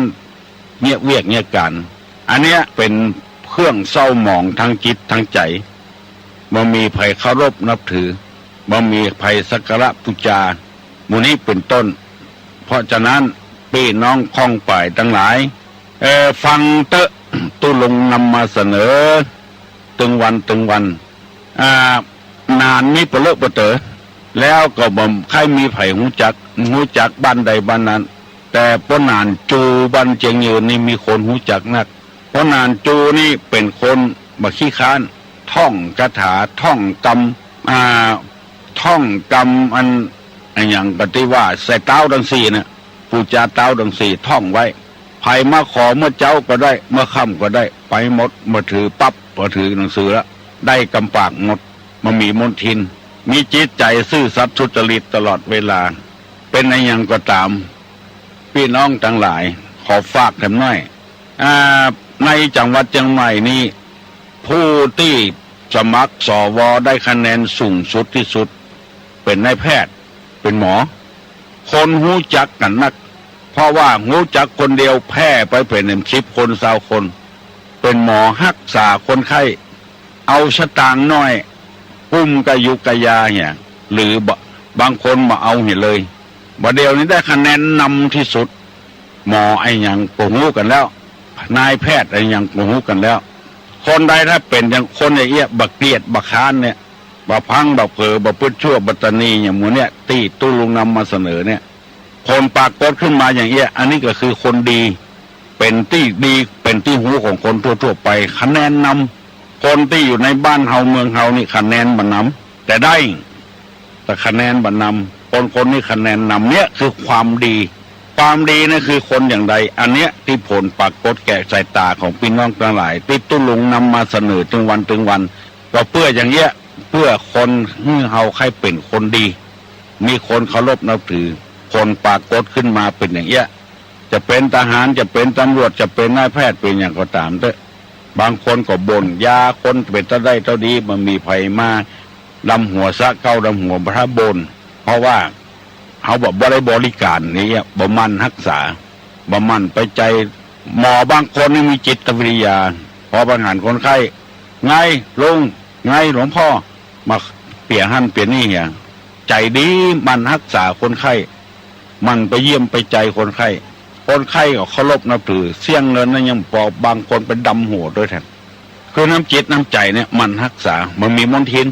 เยียะเวียกเยียะก๋าน อันเนี้ยเป๋นเครื่องเศร้าหมองทางจิตทางใจ๋ บ่มีใผเคารพนับถือ บ่มีใผสักการะปู๋จา หมู่นี้เป๋นต้น เพราะฉะนั้น ปี้น้องข้องป่ายตังหลาย เอ่อ ฟังเต๊อะ ตุ๊ลุงนำมาเสนอ ตึงวันตึงวัน อ่า นานนี้ปะเลอะปะเต๋อ แล้วก็บ่ใค่มีใผฮู้จัก ฮู้จักบ้านใดบ้านนั้น แต่ป้อหนานจูบ้านเจียงยืนนี่มีคนฮู้จักนัก ป้อหนานจูนี่เป๋นคนบ่ขี้คร้าน ท่องคาถา ท่องกำ อ่า ท่องกำอัน อะหยังก็ตี้ว่าใส่ต๊าวตังสี่น่ะ ปู๋จาต๊าวตังสี่ท่องไว้ ใผมาขอเมื่อเจ๊าก็ได้ เมื่อค่ำก็ได้ ไปหมด บ่ถือปั๊บ บ่ถือหนังสือละ ได้กำปากหมด บ่มีมลทิน มีจิตใจ๋ซื่อสัตย์สุจริตตลอดเวลา เป๋นอะหยังก็ต๋าม ปี้น้องตังหลาย ขอฝากแถมหน้อย อ่า ในจังหวัดเจียงใหม่นี่ ผู้ตี้สมัคร สว ได้คะแนนสูงสุดตี้สุด เป๋นนายแพทย์ เป๋นหมอ คนฮู้จักกั๋นนัก เพราะว่าฮู้จักคนเดียวแพร่ไปเป๋นสิบคน ซาวคน เป๋นหมอฮักษาคนไข้ เอาสตางค์น้อย กุ้มกะยุกกะยาเหีย หรือบ่ บางคนบ่เอาเหียเลย บ่าเดี่ยวนี้ได้คะแนนนำตี้สุด หมออะหยังก็ฮู้กั๋นแล้ว นายแพทย์อะหยังก็ฮู้กั๋นแล้ว คนใดถ้าเป๋นอย่างคนอย่างเอี้ย บ่เกลียดบ่ค้านเนี่ย บ่พลั้งบ่เผลอ บ่ประพฤติชั่วบ่ตระหนี่อย่างหมู่เนี่ย ตี้ตุ๊ลุงนำมาเสนอเนี่ย ผลปรากฏขึ้นมาอย่างเอี้ย อันนี้ก็คือคนดี เป๋นตี้ดี เป๋นตี้ฮู้ของคนทั่วๆ ไป คะแนนนำ คนตี้อยู่ในบ้านเฮาเมืองเฮานี่คะแนนบ่นำ แต่ได้ แต่คะแนนบ่นำ คนคนนี้คะแนนนำ เนี่ยคือความดี ความดีนั่นคือคนอย่างใด อันเนี้ยตี้ผลปรากฏแก่สายต๋าของปี้น้องตังหลาย ตี้ตุ๊ลุงนำมาเสนอตึงวันตึงวัน ก็เปื้ออย่างเอี้ย เปื้อคนหื้อเฮาใค่เป๋นคนดี มีคนเคารพนับถือ ผลปรากฏขึ้นมาเป๋นอย่างเอี้ย จะเป๋นทหาร จะเป๋นตำรวจ จะเป๋นนายแพทย์ เป๋นอย่างก็ต๋ามเต๊อะ บางคนก็บ่นยา คนเป๋นเต้าได้เต้าดี บ่มีใผมาดำหัวสะเก๊าดำหัว บ่ถ้าบ่น เพราะว่าเฮาบ่ บ่ได้บริก๋านนี่ บ่หมั่นฮักษา บ่หมั่นไปใจ๋ หมอบางคนนี่มีจิตวิทยา พอไปหันคนไข้ ไงลุง ไงหลวงพ่อ มาเปียะหั้นเปียะนี่เหีย ใจ๋ดี หมั่นฮักษาคนไข้ หมั่นไปเยี่ยมไปใจ๋คนไข้ คนไข้ก็เคารพนับถือ เสี้ยเงินนั้นยังปอ บางคนไปดำหัวตวยแทน คือน้ำจิตน้ำใจ๋เนี่ยหมั่นฮักษา บ่มีมลทิน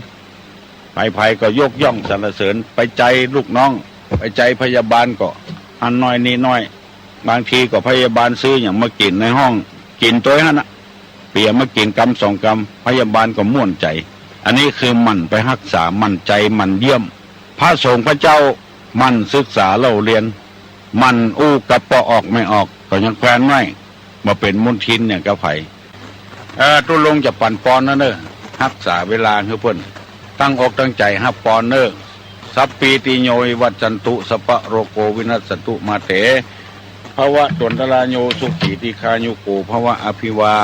ใผๆ ก็ยกย่องสรรเสริญ ไปใจ๋ลูกน้อง ไปใจ๋พยาบาลก็หั้นน้อยนี่น้อย บางทีก็พยาบาลซื้ออย่างมากิ๋นในห้อง กิ๋นตวยหั้นน่ะ เปียะมากิ๋นกำสองกำ พยาบาลก็ม่วนใจ๋ อันนี้คือหมั่นไปฮักษา หมั่นใจ๋ หมั่นเยี่ยม พระสงฆ์พระเจ้า หมั่นศึกษาเล่าเรียน หมั่นอู้กับปอออกไม่ออก ก็ยังแควนไว้ บ่เป๋นมลทินอย่างกับใผ เอ่อ ตุ๊ลุงจะปั๋นปอนนะเน่อ ฮักษาเวลาหื้อเปิ้น ตั้งอกตั้งใจ๋ฮับปอนเน่อ สัพพีติโยวิวัชชันตุ สัพพะโรโควินัสสันตุ มาเต ภวัตวันตราโย สุขีทีฆายุโก ภวะ อภิวา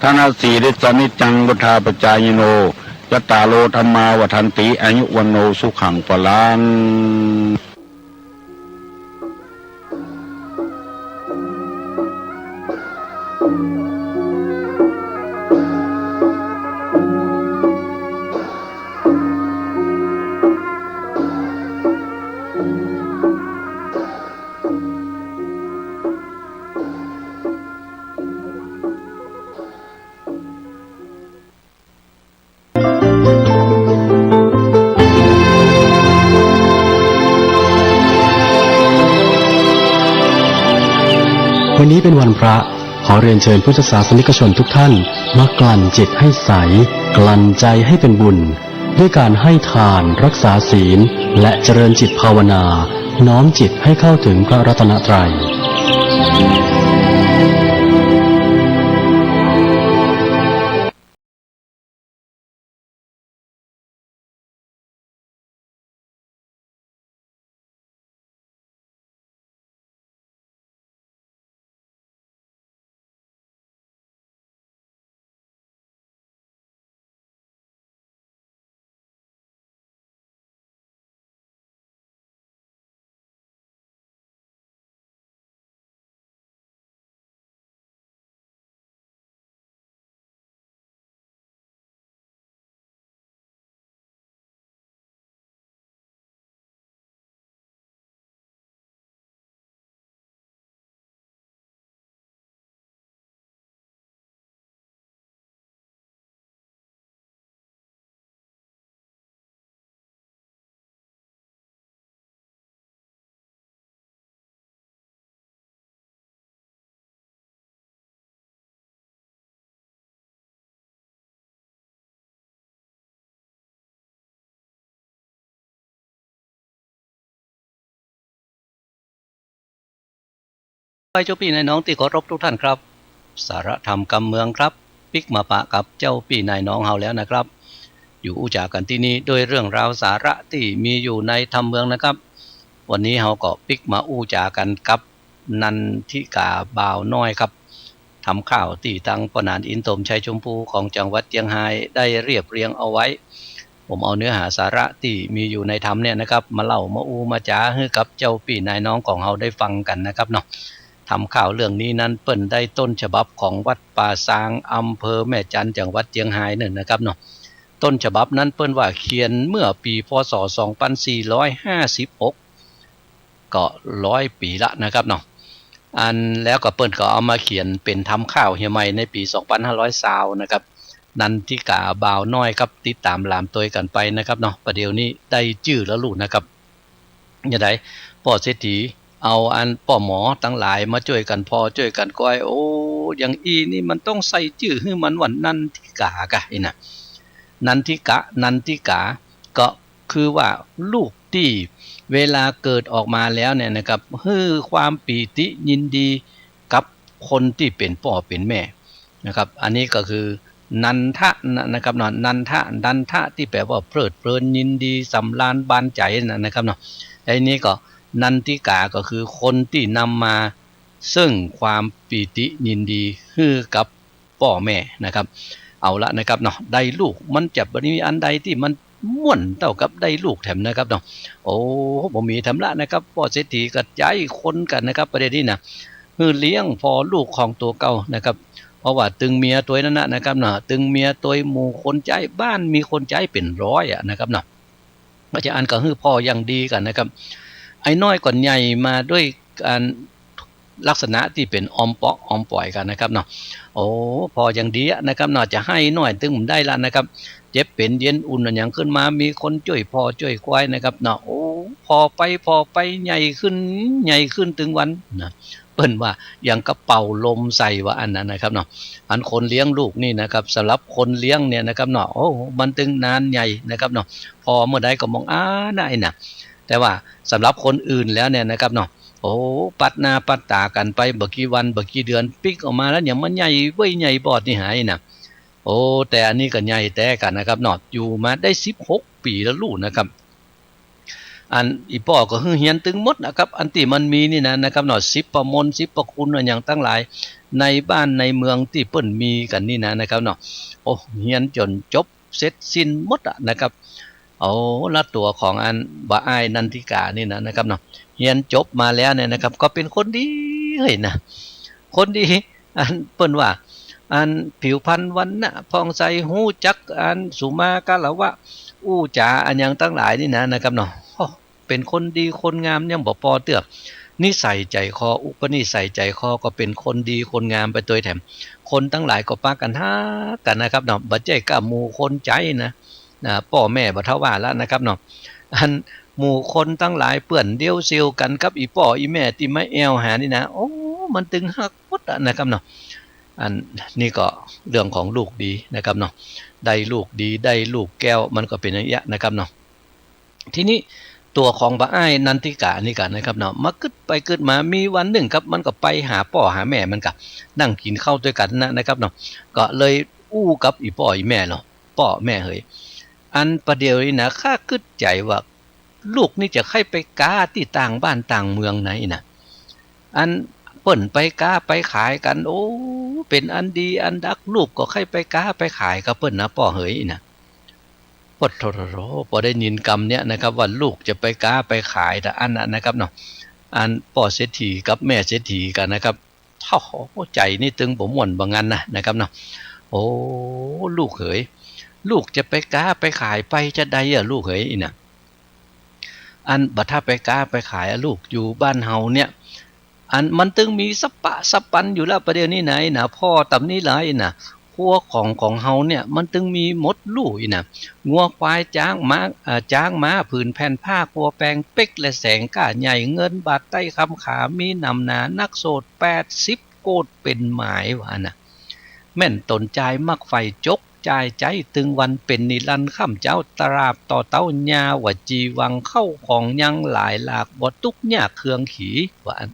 ทะนะสีลิสสะนิจจัง วุฑฒาปจายิโน จัตตาโร ธัมมา วัฑฒันติ อายุ วัณโณ สุขัง พลัง วันนี้เป็นวันพระ ขอเรียนเชิญพุทธศาสนิกชนทุกท่าน มากลั่นจิตให้ใส กลั่นใจให้เป็นบุญ ด้วยการให้ทาน รักษาศีล และเจริญจิตภาวนา น้อมจิตให้เข้าถึงพระรัตนตรัย ไปเจ้าปี้นายน้องตี้เคารพทุกท่านครับ สาระธรรมกำเมืองครับ ปิ๊กมาปะกับเจ้าปี้นายน้องเฮาแล้วนะครับ อยู่อู้จ๋ากั๋นตี้นี่ด้วยเรื่องราวสาระตี้มีอยู่ในธรรมเมืองนะครับ วันนี้เฮาก็ปิ๊กมาอู้จ๋ากั๋นกับนันทิกาบ่าวน้อยครับ ทำข้าวตี้ตังป้อหนานอินตมชัยชมพูของจังหวัดเจียงฮายได้เรียบเรียงเอาไว้ ผมเอาเนื้อหาสาระตี้มีอยู่ในธรรมเนี่ยนะครับ มาเล่ามาอู้มาจ๋าหื้อกับเจ้าปี้นายน้องของเฮาได้ฟังกั๋นนะครับเนาะ ทำข้าวเรื่องนี้นั้นเปิ้นได้ต้นฉบับของวัดป่าซาง อำเภอแม่จันทน์ จังหวัดเจียงฮายนั่นนะครับเนาะ ต้นฉบับนั้นเปิ้นว่าเขียนเมื่อปี๋ พ.ศ. สองปันสี่ร้อยห้าสิบหก ก็ร้อยปี๋ละนะครับเนาะ อันแล้วก็เปิ้นก็เอามาเขียนเป๋นทำข้าวเหียใหม่ในปี๋ สองปันห้าร้อยซาวนะครับ นันทิกาบ่าวน้อยครับ ติดต๋ามหลามตวยกั๋นไปนะครับเนาะ ประเดี๋ยวนี้ได้จื้อแล้วลูกนะครับ จะได้ป้อเศรษฐีเอาอันป้อหมอตังหลายมาจ้วยกั๋นผ่อจ้วยกั๋นกอย โอ้ อย่างอี้นี่มันต้องใส่จื้อหื้อมันว่านันทิกาก่ะ อี้นะ นันทิกะ นันทิกา ก็คือว่าลูกตี้เวลาเกิดออกมาแล้วเนี่ยนะครับ หื้อความปีติยินดีกับคนตี้เป๋นป้อเป๋นแม่นะครับ อันนี้ก็คือนันทะนะ นะครับเนาะ นันทะ นันทะตี้แปลว่าเพลิดเพลินยินดีสำราญบานใจ๋นะ นะครับเนาะ ไอ้นี้ก็นันทิกาก็คือคนตี้นำมาซึ่งความปีติยินดีหื้อกับ ป้อแม่นะครับ เอาละนะครับเนาะ ได้ลูกมันจะบ่มีอันใดตี้มันม่วนเต้ากับได้ลูกแถมนะครับเนาะ โอ้ บ่มีแถมละนะครับ ป้อเศรษฐีก็ใจ๊คนกั๋นนะครับ ประเดี๋ยวนี้นะ หื้อเลี้ยงผ่อลูกของตั๋วเก่านะครับ เพราะว่าตึงเมียตวยนั้นนะ นะครับเนาะ ตึงเมียตวยหมู่คนใจ๊ บ้านมีคนใจ๊เป๋นร้อยอะนะครับเนาะ ก็จะอันก็หื้อผ่ออย่างดีกั๋นนะครับ ไอ้น้อยก็ใหญ่มาด้วยอันลักษณะตี้เป๋นออมเปาะออมป๋อยกั๋นนะครับเนาะ โอ้ ผ่ออย่างดีอะนะครับเนาะ จะไห้น้อยตึงบ่ได้ละนะครับ เจ็บเป๋นเย็นอุ่นอะหยังขึ้นมา มีคนจ้วยผ่อจ้วยกอยนะครับเนาะ โอ้ ผ่อไปผ่อไปใหญ่ขึ้น ใหญ่ขึ้นตึงวันนะ เปิ้นว่าอย่างกับเป่าลมใส่ว่าอั้นนะ นะครับเนาะ อันคนเลี้ยงลูกนี่นะครับ สำหรับคนเลี้ยงเนี่ยนะครับเนาะ โอ้ มันตึงนานใหญ่นะครับเนาะ ผ่อเมื่อใดก็มองอ้านะ ไอ้นะ แต่ว่าสำหรับคนอื่นแล้วเนี่ยนะครับเนาะ โอ้ ปัดหน้าปัดต๋ากั๋นไปบ่กี่วันบ่กี่เดือน ปิ๊กออกมาแล้วยังมันใหญ่เบ้ยใหญ่บอดนี่หา ไอ้นะ โอ้ แต่อันนี้ก็ใหญ่แต๊กั๋นนะครับเนาะ อยู่มาได้สิบหกปี๋แล้วลูกนะครับ อันอี่ป้อก็หื้อเฮียนตึงหมดนะครับ อันตี้มันมีนี่นะ นะครับเนาะ สิบประมนต์ สิบประคุณอะหยังตังหลาย ในบ้านในเมืองตี้เปิ้นมีกั๋นนี่นะ นะครับเนาะ โอ้ เฮียนจ๋นจบเสร็จสิ้นหมดอะนะครับ เอาละตั๋วของอันบ่าอ้ายนันทิกานี่นะ นะครับเนาะ เฮียนจบมาแล้วเนี่ยนะครับ ก็เป๋นคนดีเฮ้ยนะ คนดี อันเปิ้นว่า อันผิวพรรณวรรณะผ่องใส ฮู้จักอันสุมาคารวะ อู้จ๋าอะหยังตังหลายนี่นะ นะครับเนาะ โอ้ เป๋นคนดีคนงามยังบ่ปอเตื้อ นิสัยใจ๋คอ อุปนิสัยใจ๋คอก็เป๋นคนดีคนงามไปตวยแถม คนตังหลายก็ปากั๋นฮักกั๋นนะครับเนาะ บ่ใจ้ก้าหมู่คนใจ๊นะ นะ ป้อแม่บ่เท่าว่าละนะครับเนาะ อันหมู่คนตังหลายเปื้อนเดียวเสี่ยวกั๋นกับอี่ป้ออี่แม่ตี้มาแอ่วหานี่นะ โอ้ มันตึงฮักหมดอะนะครับเนาะ อันนี้ก็เรื่องของลูกดีนะครับเนาะ ได้ลูกดี ได้ลูกแก้ว มันก็เป๋นอย่างเงี้ยนะครับเนาะ ทีนี้ตั๋วของบ่าอ้ายนันทิกานี่กั๋นนะครับเนาะ มากึ๊ดไปกึ๊ดมา มีวันนึ่งครับ มันก็ไปหาป้อหาแม่มันก่ะ นั่งกิ๋นข้าวตวยกั๋นนะ นะครับเนาะ ก็เลยอู้กับอี่ป้ออี่แม่เนาะ ป้อแม่เหย อันประเดี๋ยวนี้นะ ข้ากึ๊ดใจ๋ว่า ลูกนี่จะใค่ไปก๊าตี้ต่างบ้านต่างเมืองไหนนะ อันเปิ้นไปก๊าไปขายกั๋น โอ้ เป๋นอันดีอันดัก ลูกก็ใค่ไปก๊าไปขายกับเปิ้นนะ ป้อเหยนะ ปะโถ ปอได้ยินกำเนี้ยนะครับ ว่าลูกจะไปก๊าไปขาย แต่อันนั้นนะครับเนาะ อันป้อเศรษฐีกับแม่เศรษฐีกั๋นนะครับ โอ้โห ใจ๋นี่ตึงบ่ม่วนบ่งันนะ นะครับเนาะ โอ้ ลูกเหย ลูกจะไปก๊าไปขายไปจะใดอะลูกเหย อี้นะ อันบ่าถ้าไปก๊าไปขายอะลูก อยู่บ้านเฮาเนี่ย อันมันตึงมีสะปะสะปันอยู่แล้วประเดี๋ยวนี้ไหนนะ ผ่อต๋ำนี้หลายนะ ครัวของของเฮาเนี่ย มันตึงมีหมดลู่อี้นะ งัวควายจ๊างม้า เอ่อ จ๊างม้า ผืนแผ่นผ้า ครัวแปง เป๊กและแสง ก้าใหญ่ เงินบาทไต้คำขา มีหนำหนานักโสด แปดสิบโกดเป๋นหมาย ว่าอั้นนะ แม่นต๋นจายมักใฝ่ จกจ่ายใจ๊ตึงวัน เป๋นนิรันดร์ค่ำเจ๊า ตราบต่อเต๊า ยาวจีวัง เข้าของยังหลายหลาก บ่ตุ๊กยากเคืองขี ว่าอั้น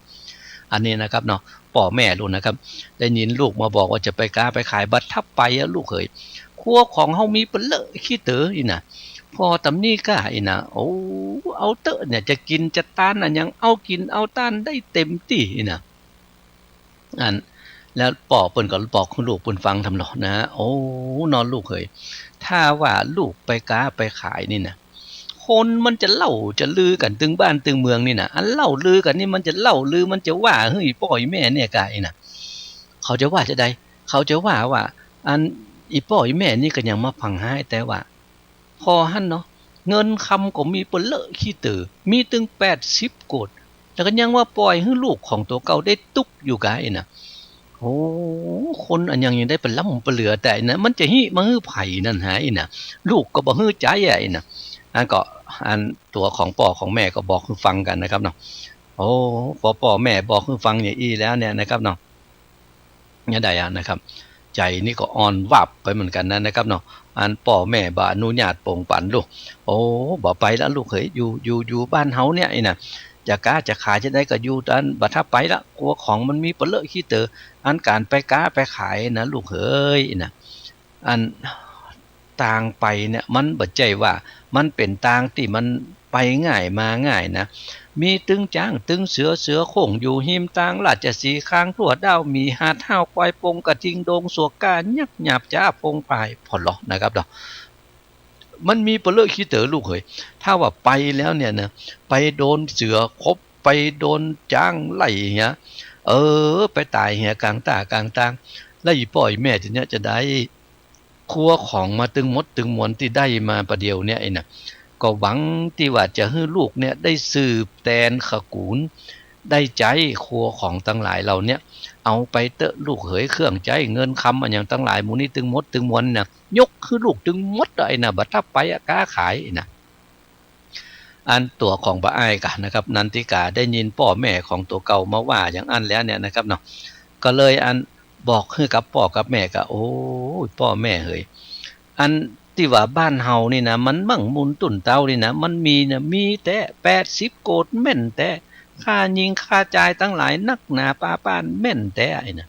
อันนี้นะครับเนาะ ป้อแม่ลูกนะครับ ได้ยินลูกมาบอกว่าจะไปก๊าไปขาย บ่าถ้าไปอะลูกเหย ครัวของเฮามีเป๋อะเลอะขี้เต๋ออี้นะ ผ่อต๋ำนี้ก้าอี้นะ โอ้ เอาเต๊อะเนี่ย จะกิ๋นจะตานอะหยัง เอากิ๋นเอาตานได้เต็มตี้อี้นะ อัน แล้วป้อเปิ้นก็บอกหื้อลูกเปิ้นฟังทำเนาะนะ โอ้ เนาะลูกเหย ถ้าว่าลูกไปก๊าไปขายนี่นะ คนมันจะเล่าจะลือกั๋นตึงบ้านตึงเมืองนี่นะ อันเล่าลือกั๋นนี่มันจะเล่าลือ มันจะว่าหื้ออีป้ออีแม่เนี่ยก้าอี้นะ เขาจะว่าจาใด เขาจะว่าว่า อัน อีป้ออีแม่นี่ก็ยังบ่ปากฮ้าย แต่ว่า ผ่อหั้นเนาะ เงินคำก็มีเป๋อะเลอะขี้เต๋อ มีตึงแปดสิบโกด แล้วก็ยังว่าป่อยหื้อลูกของตั๋วเก่าได้ตุ๊กอยู่ก้าอี้นะ โอ้ คนอะหยังยังได้ปะล้ำปะเหลือ แต่อี้นะ มันจะหิมาหื้อใผนั่นหาอี้นะ ลูกก็บ่หื้อใจ๊อะอี้นะ อันก็ อันตั๋วของป้อของแม่ก็บอกหื้อฟังกั๋นนะครับเนาะ โอ้ ป้อป้อแม่บอกหื้อฟังอย่างอี้แล้วเนี่ยนะครับเนาะ เนี่ยได้อะนะครับ ใจ๋นี่ก็อ่อนวาบไปเหมือนกั๋นนะ นะครับเนาะ อันป้อแม่บ่อนุญาตโป่งปั๋นลูก โอ้ บ่ไปละลูกเหย อยู่ อยู่ อยู่บ้านเฮาเนี่ยอี้นะ จะก๊าจะขายจาใดก็อยู่ อันบ่าถ้าไปละ ครัวของมันมีเป๋อะเลอะขี้เต๋อ อันก๋านไปก๊าไปขายนะลูกเหยอี้นะ อัน ตางไปเนี่ย มันบ่ใจ้ว่า มันเป๋นตางตี้มันไปง่ายมาง่ายนะ มีตึงจ๊างตึงเสือ เสือโคร่งอยู่ฮิมตาง ราชสีห์ คางตั้ว ด้าวหมี หาดฮ้าว ควายปง กระทิง โดงสวก ก้ายักษ์ หยาบจ๊า พงผาย ผ่อเลาะนะครับเนาะ มันมีเป๋อะเลอะขี้เต๋อลูกเหย ถ้าว่าไปแล้วเนี่ยนะ ไปโดนเสือขบ ไปโดนจ๊างไล่เหีย เออ ไปต๋ายเหียก๋างต้ากลางตาง แล้วอีป้ออีแม่จะเนี่ยจะได้ ครัวของมาตึงหมดตึงมวลตี้ได้มาประเดี๋ยวเนี่ยอี้นะ ก็หวังตี้ว่าจะหื้อลูกเนี่ยได้สืบแตนขะกู๋น ได้ใจ๊ครัวของตังหลายเหล่าเนี่ย เอาไปเต๊อะลูกเหย เครื่องใจ๊เงินคำอะหยังตังหลายหมู่นี้ตึงหมดตึงมวลนะ ยกหื้อลูกตึงหมดอะอี้นะ บ่าถ้าไปอะก๊าขายอี้นะ อันตั๋วของป้าอ้ายก้านะครับ นันทิกาได้ยินป้อแม่ของตั๋วเก่ามาว่าอย่างอั้นแล้วเนี่ยนะครับเนาะ ก็เลยอันบอกหื้อกับป้อกับแม่ก้า โอ้ย ป้อแม่เหย อันตี้ว่าบ้านเฮานี่นะ มันมั่งมูลตุ๊นเต๊านี่นะ มันมีนะ มีแต๊ แปดสิบโกดแม่นแต๊ ค่าญิงค่าจายตังหลายนักหนาปาป๊านแม่นแต๊อี้นะ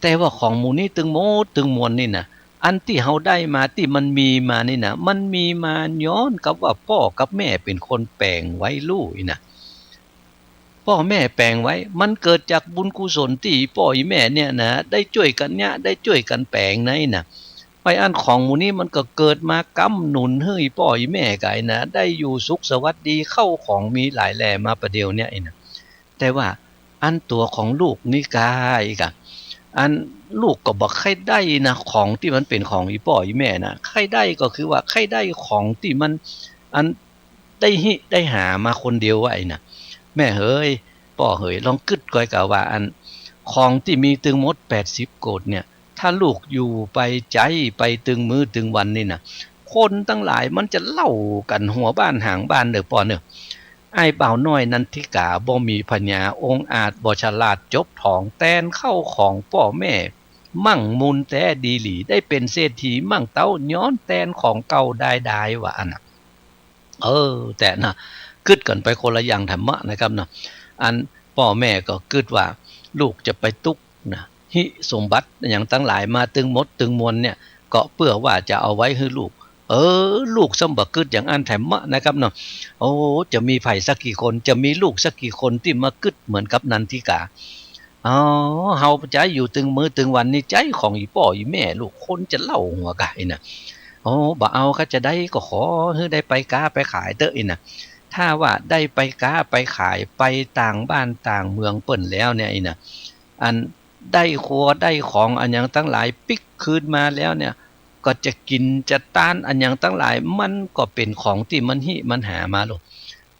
แต่ว่าของหมู่นี้ตึงหมดตึงมวลนี่นะ อันตี้เฮาได้มาตี้มันมีมานี่นะ มันมีมาย้อนกับว่าป้อกับแม่เป๋นคนแป๋งไว้ลู่อี้นะ ป้อแม่แป๋งไว้ มันเกิดจากบุญกุศลตี้ป้ออีแม่เนี่ยนะ ได้จ้วยกั๋นเยียะ ได้จ้วยกั๋นแป๋งนะอี้นะ ไอ้อันของหมู่นี้มันก็เกิดมาก๊ำหนุนหื้ออีป้ออีแม่ก้าอี้นะ ได้อยู่สุขสวัสดี เข้าของมีหลายแหล่มาประเดี๋ยวเนี่ยอี้นะ แต่ว่าอันตั๋วของลูกนี่ก้าอี้ก้า อันลูกก็บ่ใค่ได้นะ ของตี้มันเป๋นของอีป้ออีแม่นะ ใค่ได้ก็คือว่าใค่ได้ของตี้มัน อันได้หิได้หามาคนเดียวอะอี้นะ แม่เหย ป้อเหย ลองกึ๊ดก้อยก้าว่า อันของตี้มีตึงหมดแปดสิบโกดเนี่ย ถ้าลูกอยู่ไปใจ๊ไปตึงมื้อตึงวันนี่นะ คนตังหลายมันจะเล่ากั๋นหัวบ้านหางบ้านเน่อป้อเน่อ อ้ายบ่าวน้อยนันทิกาบ่มีผญาองอาจ บ่ฉลาดจบถอง แตนเข้าของป้อแม่ มั่งมูลแต๊ดีหลี ได้เป๋นเศรษฐีมั่งเต๊า ย้อนแตนของเก่าดายดาย ว่าอั้นนะ เออ แต่นะ กึ๊ดกั๋นไปคนละอย่างแถมเนาะนะครับเนาะ อันป้อแม่ก็กึ๊ดว่าลูกจะไปตุ๊กนะ หิสมบัติอะหยังตังหลายมาตึงหมดตึงมวลเนี่ย ก็เปื้อว่าจะเอาไว้หื้อลูก เออ ลูกซ้ำบ่กึ๊ดอย่างอั้นแถมเนาะนะครับเนาะ โอ้ จะมีใผสักกี่คน จะมีลูกสักกี่คนตี้มากึ๊ดเหมือนกับนันทิกา อ๋อ เฮาใจ๊อยู่ตึงมื้อตึงวันนี่ใจ๊ของอีป้ออีแม่ลูก คนจะเล่าหัวก้าอี้นะ โอ้ บ่เอา ถ้าจะได้ก็ขอหื้อได้ไปก๊าไปขายเต๊อะอี้นะ ถ้าว่าได้ไปก๊าไปขาย ไปต่างบ้านต่างเมืองเปิ้นแล้วเนี่ยอี้นะ อันได้ครัวได้ของอะหยังตังหลายปิ๊กคืนมาแล้วเนี่ย ก็จะกิ๋นจะตานอะหยังตังหลาย มันก็เป๋นของตี้มันหิมันหามาลูก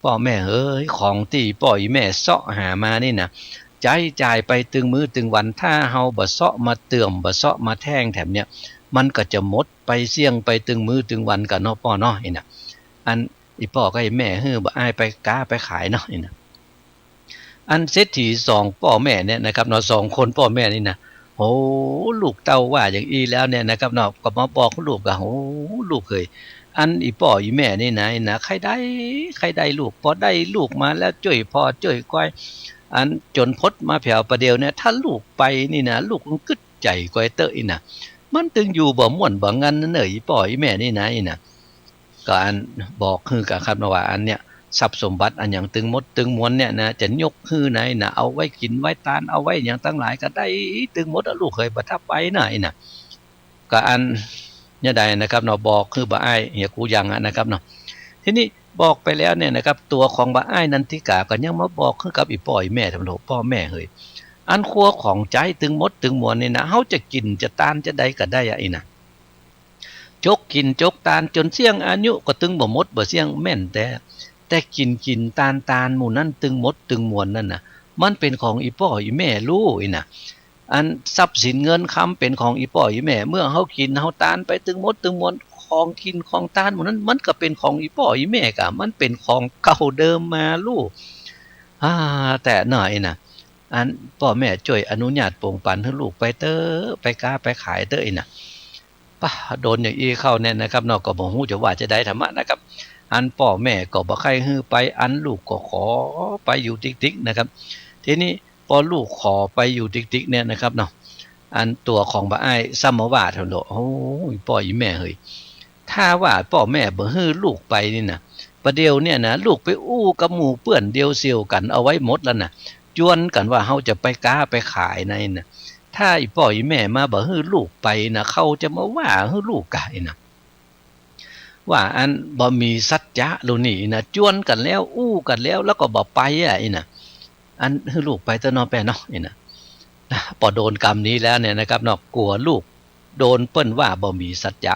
ป้อแม่เหย ของตี้ป้ออีแม่เซาะหามานี่นะ ใจ๊จ่ายไปตึงมื้อตึงวัน ถ้าเฮาบ่เซาะมาเติ่ม บ่เซาะมาแท่งแถมเนี่ย มันก็จะหมดไปเสี้ยงไปตึงมื้อตึงวันก้าเนาะป้อเนาะอี้นะ อันอีป้อกับอีแม่หื้อบ่อ้ายไปก๊าไปขายเนาะอี้นะ อันเศรษฐีสองป้อแม่เนี่ยนะครับเนาะ สองคนป้อแม่นี่นะ โอ้ ลูกเต้าว่าอย่างอี้แล้วเนี่ยนะครับเนาะ ก็มาบอกลูกก้า โอ้ ลูกเหย อันอีป้ออีแม่นี่นะ นะ ใค่ได้ ใค่ได้ลูก พอได้ลูกมาแล้วจ้วยผ่อจ้วยควาย อันจ๋นป๊นมาแผวประเดี๋ยวเนี่ย ถ้าลูกไปนี่นะ ลูกมันกึ๊ดใจ๋ก้อยเต๊อะอี้นะ มันตึงอยู่บ่ม่วนบ่งันเน่อ อี่ป้ออี่แม่นี่นะ อี้นะ ก็อันบอกหื้อกั๋นครับนะว่า อันเนี่ย ทรัพย์สมบัติอันหยังตึงหมดตึงมวลเนี่ยนะ จะยกหื้อไหนนะ เอาไว้กิ๋นไว้ตาน เอาไว้หยังตังหลายก็ได้ตึงหมดอะลูกเหย บ่ถ้าไปนะ อี้นะ ก็อันเนี่ยได้นะครับเนาะ บอกหื้อบ่าอ้ายเหียกูยังอะนะครับเนาะ ทีนี้บอกไปแล้วเนี่ยนะครับ ตั๋วของบ่าอ้ายนันทิกาก็ยังมาบอกหื้อกับอี่ป้ออี่แม่ ถามโหลป้อแม่เหย อันครัวของใจ๊ตึงหมดตึงมวลนี่นะ เฮาจะกิ๋นจะตานจะใดก็ได้อะ อี้นะ จกกิ๋นจกตานจ๋นเสี้ยงอายุก็ตึงบ่หมดบ่เสี้ยงแม่นแต๊ แต่กิ๋นกิ๋นตานตานหมู่นั้นตึงหมดตึงมวลนั่นน่ะ มันเป๋นของอี่ป้ออี่แม่ลู่ อี้นะ อันทรัพย์สินเงินคำเป๋นของอี่ป้ออี่แม่ เมื่อเฮากิ๋นเฮาตานไปตึงหมดตึงมวล ของกิ๋นของตานหมู่นั้น มันก็เป๋นของอี่ป้ออี่แม่ก่ะ มันเป๋นของเก่าเดิมมาลู่ อ่า แต่น้ออี้นะ อันป้อแม่จ้วยอนุญาตโป่งปันหื้อลูกไปเต๊อะ ไปก๊าไปขายเต๊อะ อี้นะ ปะ โดนอย่างอี้เข้าเนี่ยนะครับเนาะ ก็บ่ฮู้จะว่าจะใดถามอะนะครับ อันป้อแม่ก็บ่ใค่หื้อไป อันลูกก็ขอไปอยู่ติ๊กๆ นะครับ ทีนี้ปอลูกขอไปอยู่ติ๊กๆ เนี่ยนะครับเนาะ อันตั๋วของบ่าอ้ายซ้ำมาว่าถามโหล โอ้ย ป้ออี่แม่เหย ถ้าว่าป้อแม่บ่หื้อลูกไปนี่นะ ประเดี๋ยวเนี่ยนะ ลูกไปอู้กับหมู่เปื้อนเดียวเสี่ยวกั๋นเอาไว้หมดแล้วนะ จวนกั๋นว่าเฮาจะไปก๊าไปขายในนะ ถ้าอี่ป้ออี่แม่มาบ่หื้อลูกไปนะ เขาจะมาว่าหื้อลูกก่ะ อี้นะ ว่าอันบ่มีสัจจะลู่นี่นะ จวนกั๋นแล้ว อู้กั๋นแล้ว แล้วก็บ่ไปอะ อี้นะ อันหื้อลูกไปเต๊อะเนาะแป้เนาะ อี้นะ นะ ปอโดนกำนี้แล้วเนี่ยนะครับเนาะ กั๋วลูกโดนเปิ้นว่าบ่มีสัจจะ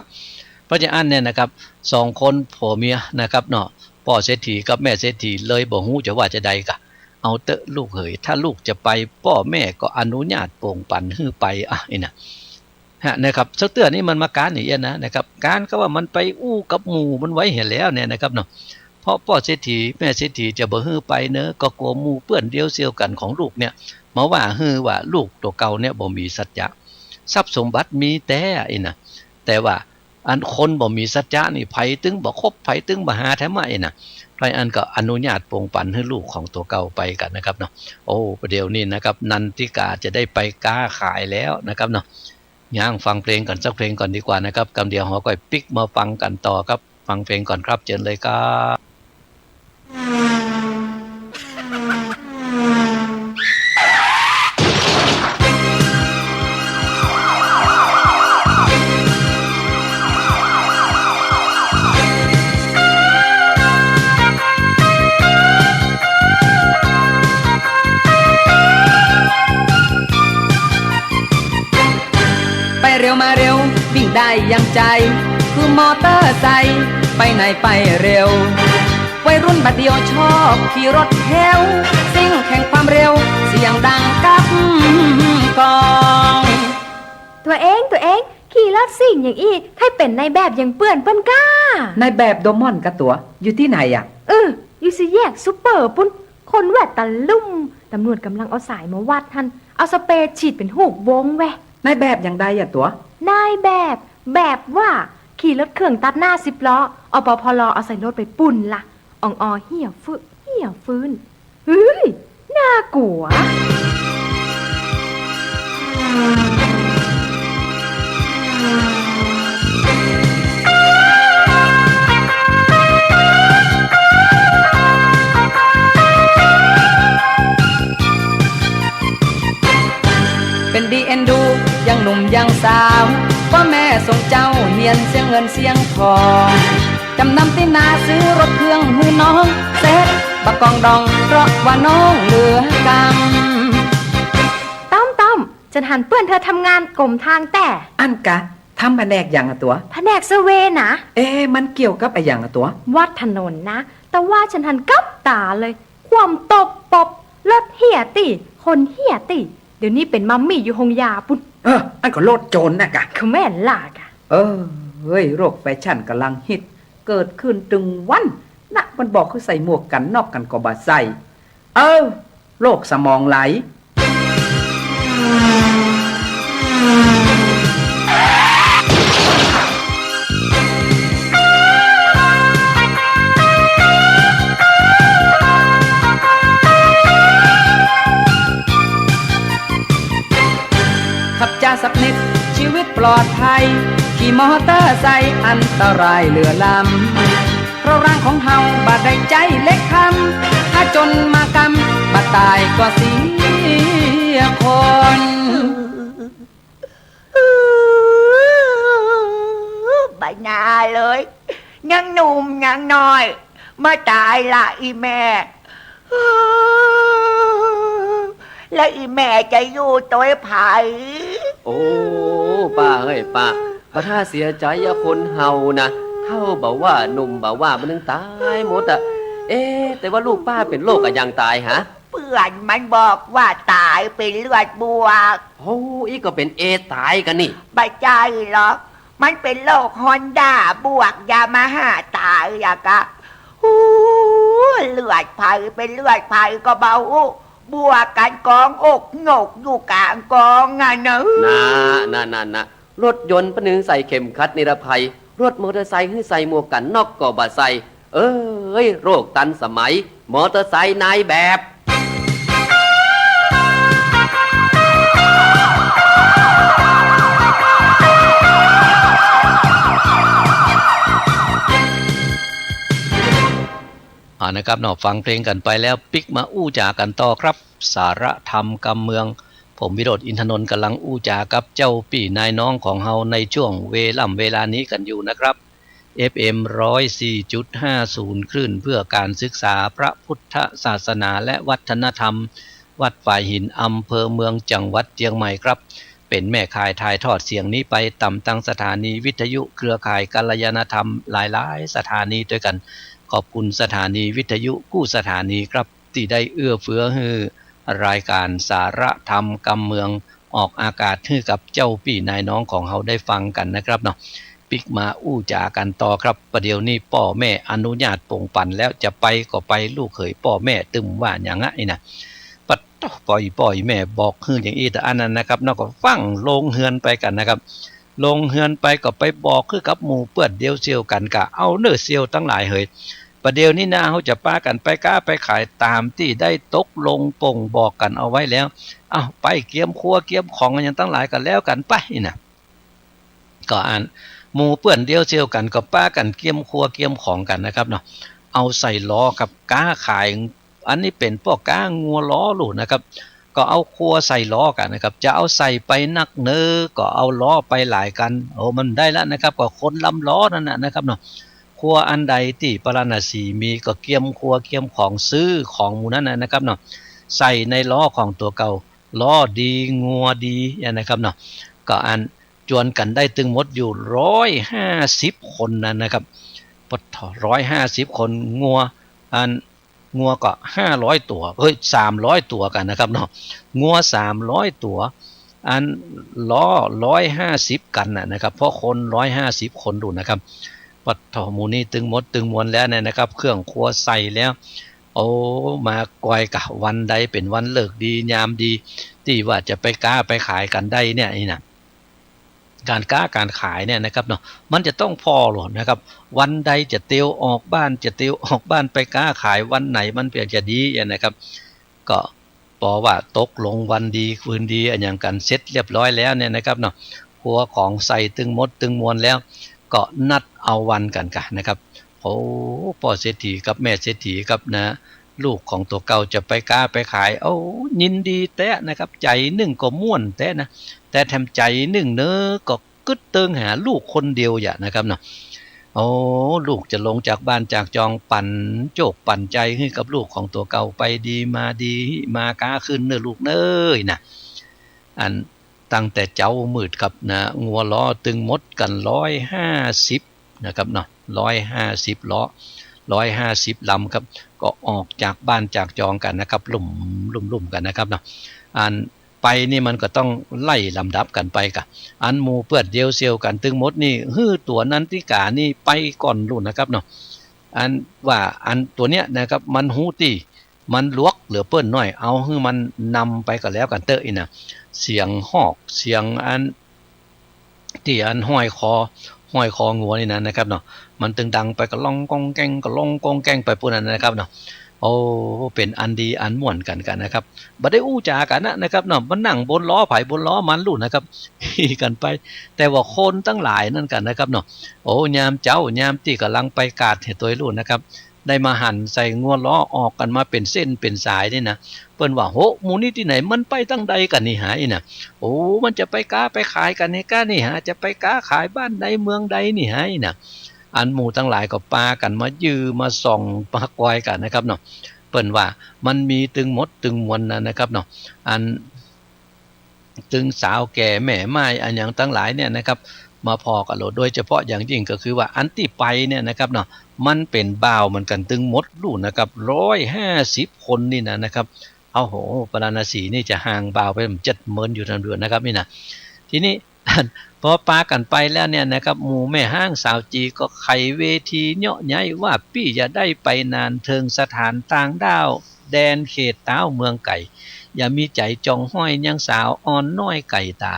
เพราะฉะนั้นเนี่ยนะครับ สองคนผัวเมียนะครับเนาะ ป้อเศรษฐีกับแม่เศรษฐีเลยบ่ฮู้จะว่าจะใดก่ะ เอาเต๊อะลูกเหย ถ้าลูกจะไป ป้อแม่ก็อนุญาตโป่งปันหื้อไปอะ อี้นะ ฮะ นะครับ สักเตื้อนี้มันมาก๊านอย่างเอี้ยนะ นะครับ ก๊านก็ว่ามันไปอู้กับหมู่มันไว้เหียแล้วเนี่ยนะครับเนาะ เพราะป้อเศรษฐีแม่เศรษฐีจะบ่หื้อไปเนอะ ก็กั๋วหมู่เปื้อนเดียวเสี่ยวกั๋นของลูกเนี่ย มาว่าหื้อว่าลูกตั๋วเก่าเนี่ยบ่มีสัจจะ ทรัพย์สมบัติมีแต๊ อี้นะ แต่ว่าอันคนบ่มีสัจจะนี่ ใผตึงบ่คบ ใผตึงบ่หาแถมอะ อี้นะ เพราะอันก็อนุญาตโป่งปันหื้อลูกของตั๋วเก่าไปก่ะนะครับเนาะ โอ้ ประเดี๋ยวนี้นะครับ นันทิกาจะได้ไปก๊าขายแล้วนะครับเนาะ ย่างฟังเพลงก่อนสักเพลงก่อนดีกว่านะครับ กำเดียวเฮาก็ปิ๊กมาฟังกั๋นต่อครับ ฟังเพลงก่อนครับ เจิญเลยครับ ไปเร็วมาเร็ว วิ่งได้อย่างใจ คือมอเตอร์ไซค์ ไปไหนไปเร็ว วัยรุ่นบัดเดี่ยวชอบขี่รถแฮว ซิ่งแข่งความเร็ว เสียงดังก้ำกอง ตั๋วเอง ตั๋วเอง ขี่รถซิ่งอย่างอี้ ใค่เป๋นนายแบบอย่างเปื้อนเปิ้นก้า นายแบบโดเรมอนก่ะตั๋ว อยู่ตี้ไหนอะ เออ อยู่สี่แยกซูเปอร์ปุ้น คนแว่นตาลุ่ม ตำรวจก่ำลังเอาสายมาวัดหั้น เอาสเปรย์ฉีดเป๋นฮูกวงแว่ นายแบบอย่างใดอะตั๋ว นายแบบ แบบว่า ขี่รถเคืองตัดหน้าสิบล้อ อปภ.ล.เอาใส่รถไปปู้นละ อ่องออเหี่ยฟึเหี่ยฟื้น เฮ้ย น่ากั๋ว เป๋นดีเอ็นดู ยังหนุ่มยังสาว ป้อแม่ส่งเจ้าเฮียน เสียเงินเสียทอง จ๋ำนำตี้นาซื้อรถเคืองหื้อน้อง เศษบ่ากองดอง เพราะว่าน้องเหลือกัง ต้อม ต้อม ฉันหันเปื้อนเธอทำงานก๋มทางแต๊ อั้นกา ทำแผนกหยังอะตั๋ว แผนกเซอร์เวย์นะ เอ๊ะ มันเกี่ยวกับอะหยังอะตั๋ว วัดถนนนะ แต่ว่าฉันหันกับต๋าเลย ความตกปรก รถเหี่ยตี้ คนเหี่ยตี้ เดี๋ยวนี้เป๋นมัมมี่อยู่โฮงยาปุ้น เออ อั้นก็รถโจรน่ะกา คือแม่นล่ะกา เออ เฮ้ย โรคแฟชั่นก่ำลังฮิต เกิดขึ้นตึงวัน นะ มันบอกหื้อใส่หมวกกั๋นน็อกกั๋นก็บ่ใส่ เออ โรคสมองไหล เ มอเตอร์ไซค์อันตรายเหลือล้ำ เพราะร่างของเฮาบ่ได้ใจ๊เหล็กทำ ถ้าจ๋นมากำ บ่ต๋ายก็เสียคน บ่น่าเลย ยังหนุ่มยังน้อย มาต๋ายละอี้แม่ แล้วอี้แม่จะอยู่ตวยใผ โอ้ ป้าเอ้ยป้า บ่าถ้าเสียใจ๋อะ คนเฮานะ เฒ่าบ่าว่า หนุ่มบ่าว่า มันนึ่งต๋ายหมดอะ เอ๊ะ แต่ว่าลูกป้าเป๋นโรคอะหยังต๋ายหา เปื้อนมันบอกว่าต๋ายเป๋นเลือดบวก โอ้ อี้ก็เป๋นเอดส์ต๋ายกั๋นนี่ บ่ใจ้หรอก มันเป๋นโรคฮอนด้าบวกยามาฮ่าต๋ายอะกะ ฮู้ เลือดใผเป๋นเลือดใผก็บ่ฮู้ บวกกั๋นกองอกหงกอยู่ก๋างกองอะเนาะ นะ นะ นะ นะ รถยนต์ป้อนึ่งใส่เข็มขัดนิรภัย รถมอเตอร์ไซค์หื้อใส่หมวกกั๋นน็อกก็บ่ใส่ เอ้ย โรคตันสมัย มอเตอร์ไซค์นายแบบ เอานะครับเนาะ ฟังเพลงกั๋นไปแล้ว ปิ๊กมาอู้จ๋ากั๋นต่อครับ สาระธรรมกำเมือง ผมวิโรจน์ อินทนนท์ ก่ำลังอู้จ๋ากับเจ้าปี้นายน้องของเฮาในช่วงเวล่ำเวลานี้กั๋นอยู่นะครับ เอฟเอ็ม ร้อยสี่จุดห้าศูนย์ คลื่นเพื่อการศึกษาพระพุทธศาสนาและวัฒนธรรม วัดฝายหิน อำเภอเมือง จังหวัดเจียงใหม่ครับ เป๋นแม่ข่ายถ่ายทอดเสียงนี้ไปต๋ามตังสถานีวิทยุเครือข่ายกัลยาณธรรมหลายๆ สถานีตวยกั๋น ขอบคุณสถานีวิทยุกู้สถานีครับ ตี้ได้เอื้อเฟื้อหื้อรายก๋านสาระธรรมกำเมืองออกอากาศหื้อกับเจ้าปี้นายน้องของเฮาได้ฟังกั๋นนะครับเนาะ ปิ๊กมาอู้จ๋ากั๋นต่อครับ ประเดี๋ยวนี้ป้อแม่อนุญาตป่งปั๋นแล้ว จะไปก็ไป ลูกเขยป้อแม่ตึมว่าหยังอะอี้นะ ปัดโธ่ ป้อแม่ ป้อแม่บอกหื้ออย่างอี้ตะอั้นนั้นนะครับ เนาะ ก็ฟั่งลงเฮือนไปกั๋นนะครับ ลงเฮือนไปก็ไปบอกหื้อกับหมู่เปื้อนเดียวเสี่ยวกั๋น กะเอาเน่อเสี่ยวตังหลายเหย ประเดี๋ยวนี้นา เฮาจะปากั๋นไปก๊าไปขายต๋ามตี้ได้ตกลงป่งบอกกั๋นเอาไว้แล้ว เอ้า ไปเกียมครัวเกียมของอะหยังตังหลายก็แล้วกั๋นไปอี้นะ ก็อันหมู่เปื้อนเดียวเสี่ยวกั๋นก็ปากั๋นเกียมครัวเกียมของกั๋นนะครับเนาะ เอาใส่ล้อครับ ก๊าขาย อันนี้เป๋นป้อก๊างัวล้อลูกนะครับ ก็เอาครัวใส่ล้อกั๋นนะครับ จะเอาใส่ไปนักเน่อ ก็เอาล้อไปหลายกั๋น โอ้ มันได้ละนะครับ ก็คนลำล้อนั่นน่ะนะครับเนาะ ครัวอันใดตี้ปาราณสีมีก็เกียมครัวเกียมของ ซื้อของหมู่นั้นน่ะนะครับเนาะ ใส่ในล้อของตั๋วเก่า ล้อดีงัวดีอะนะครับเนาะ ก็อัน จวนกั๋นได้ตึงหมดอยู่ร้อยห้าสิบคนนั้นนะครับ ปัดโธ่ ร้อยห้าสิบคน งัว อัน งัวก็ห้าร้อยตั๋ว เอ้ย สามร้อยตั๋วกั๋นนะครับเนาะ งัวสามร้อยตั๋ว อัน ล้อร้อยห้าสิบกั๋นน่ะนะครับ เพราะคนร้อยห้าสิบคนดูนะครับ ปัดโธ่ หมู่นี้ตึงหมดตึงมวลแล้วเนี่ยนะครับ เครื่องครัวใส่แล้ว โอ้ มาก่อยกะ วันใดเป๋นวันฤกษ์ดียามดี ตี้ว่าจะไปก๊าไปขายกั๋นได้เนี่ย อี้นะ ก๋านก๊าก๋านขายเนี่ยนะครับเนาะ มันจะต้องผ่อหล่นนะครับ วันใดจะเตียวออกบ้าน จะเตียวออกบ้านไปก๊าขายวันไหนมันเปื่อจะดีอะนะครับ ก็ปอว่าตกลงวันดีคืนดีอะหยังกั๋นเสร็จเรียบร้อยแล้วเนี่ยนะครับเนาะ ครัวของใส่ตึงหมดตึงมวลแล้ว ก็นัดเอาวันกั๋นกะนะครับ โอ้ ป้อเศรษฐีกับแม่เศรษฐีกับนะ ลูกของตั๋วเก่าจะไปก๊าไปขาย โอ้ ยินดีแต๊นะครับ ใจ๋นึ่งก็ม่วนแต๊นะ แต่แถมใจ๋นึ่งเน่อก็กึ๊ดเติงหาลูกคนเดียวอย่านะครับเนาะ โอ้ ลูกจะลงจากบ้านจากจอง ปั๋นโจคปั๋นใจ๋หื้อกับลูกของตั๋วเก่า ไปดีมาดี มาก๊าขึ้นเน่อลูกเน่อนะ อัน ตั้งแต่เจ๊ามืดครับนะ งัวล้อตึงหมดกั๋นร้อยห้าสิบนะครับเนาะ ร้อยห้าสิบล้อ ร้อยห้าสิบลำครับ ก็ออกจากบ้านจากจองกั๋นนะครับ ลุ่มลุ่มลุ่มกั๋นนะครับเนาะ อันไปนี่มันก็ต้องไล่ลำดับกั๋นไปกะ อันหมู่เปื้อนเดียวเสี่ยวกั๋นตึงหมดนี่ หื้อตั๋วนันทิกานี่ไปก่อนลูกนะครับเนาะ อันว่าอันตั๋วเนี้ยนะครับ มันฮู้ตี้ มันหลวกเหลือเปิ้นหน้อย เอาหื้อมันนำไปก็แล้วกั๋นเต๊อะ อี้นะ เสียงฮอก เสียงอัน ตี้อันห้อยคอ ห้อยคองัวนี่นะ นะครับเนาะ มันตึงดังไปกะล่องก้องแก้ง กะล่องก้องแก้งไปปู้นนะ นะครับเนาะ โอ้ เป๋นอันดีอันม่วนกั๋นกั๋นนะครับ บ่ได้อู้จ๋ากั๋นนะ นะครับเนาะ มานั่งบนล้อใผบนล้อมันลูกนะครับ กันไป แต่ว่าคนตังหลายนั้นกั๋นนะครับเนาะ โอ้ ยามเจ๊ายามตี้ก่ำลังไปกาดเหียโตยลูกนะครับ ได้มาหันใส่งัวล้อออกกั๋นมาเป๋นเส้นเป๋นสายนี่นะ เปิ้นว่า โห หมู่นี้ตี้ไหน มันไปตังใดกั๋นนี่หาอี้นะ โอ้ มันจะไปก๊าไปขายกั๋นนี่ก้านี่หา จะไปก๊าขายบ้านใดเมืองใดนี่หาอี้นะ อันหมู่ตังหลายก็ปากั๋นมายือมาส่องมากอยกั๋นนะครับเนาะ เปิ้นว่ามันมีตึงหมดตึงมวลนะนะครับเนาะ อันตึงสาวแก่แม่ม่ายอะหยังตังหลายเนี่ยนะครับ มาผ่อกั๋นโลด โดยเฉพาะอย่างยิ่งก็คือว่าอันตี้ไปเนี่ยนะครับเนาะ มันเป๋นบ่าวเหมือนกั๋นตึงหมดลูกนะครับ ร้อยห้าสิบคนนี่นะนะครับ โอ้โห ปาราณสีนี่จะห่างบ่าวไปเจ็ดเมินอยู่ตำเดียวนะครับนี่นะ ทีนี้ ปอปากั๋นไปแล้วเนี่ยนะครับ หมู่แม่ฮ้างสาวจี๋ก็ไขเวทีเยาะเย้ยว่า ปี้อย่าได้ไปนาน เถิงสถานต่างด้าว แดนเขตต๊าวเมืองไก๋ อย่ามีใจ๋จองฮ้อยยังสาวอ่อนน้อยไก๋ต๋า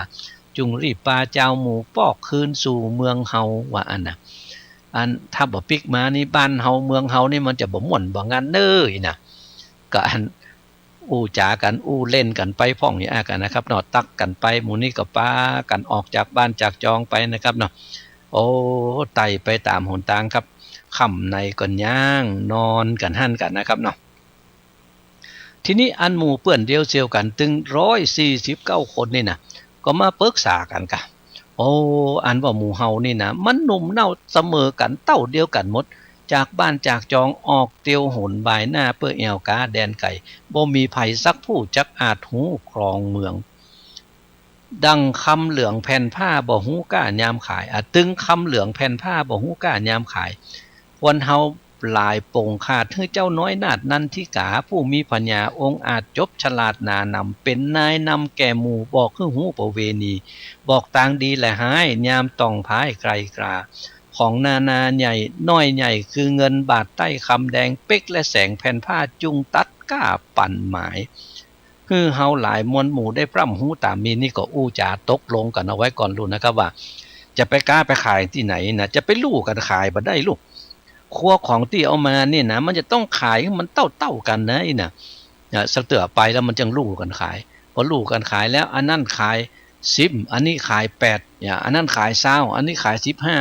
จุ่งรีบปาจาวหมู่ปอกคืนสู่เมืองเฮา ว่าอั้นนะ อันถ้าบ่ปิ๊กมานี่บ้านเฮาเมืองเฮานี่มันจะบ่ม่วนบ่งันเน้ออี้นะ ก็อัน อู้จ๋ากั๋นอู้เล่นกั๋นไปพ่องอย่างอั้นกั๋นนะครับเนาะ ตั๊กกั๋นไป หมู่นี้ก็ปากั๋นออกจากบ้านจากจองไปนะครับเนาะ โอ้ ไต่ไปต๋ามหนตางครับ ค่ำในก็ย่างนอนกั๋นหั้นกั๋นนะครับเนาะ ทีนี้อันหมู่เปื้อนเดียวเสี่ยวกั๋นตึงร้อยสี่สิบเก้าคนนี่นะ ก็มาปึกษากั๋นก่ะ โอ้ อันว่าหมู่เฮานี่นะ มันหนุ่มเน่าเสมอกั๋น เต้าเดียวกั๋นหมด จากบ้านจากจองออกเตียวหนบ่ายหน้า เปื้อแอ่วก๊าแดนไก๋ บ่มีใผสักผู้จักอาจฮู้ครองเมือง ดั่งคำเหลืองแผ่นผ้าบ่ฮู้ก้ายามขาย อ่ะ ตึงคำเหลืองแผ่นผ้าบ่ฮู้ก้ายามขาย ควรเฮาหลายป่งขาดหื้อเจ้าน้อยนาถนันทิก๋า ผู้มีผญาองอาจจบฉลาดหนานำ เป๋นนายนำแก่หมู่ บอกหื้อฮู้ประเวณี บอกตางดีและฮ้าย ยามต้องพายไกลกรา ของนานาใหญ่น้อยใหญ่ คือเงินบาทใต้คำแดง เป๊กและแสงแผ่นผ้า จุ่งตัดก้าปั่นหมาย หื้อเฮาหลายมวลหมู่ได้พร่ำฮู้ต๋ามมี้ นี่ก็อู้จ๋าตกลงกั๋นเอาไว้ก่อนลูกนะครับว่า จะไปก๊าไปขายตี้ไหนนะ จะไปลู่กั๋นขายบ่ได้ลูก ครัวของตี้เอามานี่นะ มันจะต้องขายหื้อมันเต้าๆ กั๋นนะอี้นะ นะ สักเตื้อไปแล้วมันจั่งลู่กั๋นขาย ปอลู่กั๋นขายแล้ว อันนั้นขายสิบ อันนี้ขายแปด เนี่ย อันนั้นขายซาว อันนี้ขายสิบห้า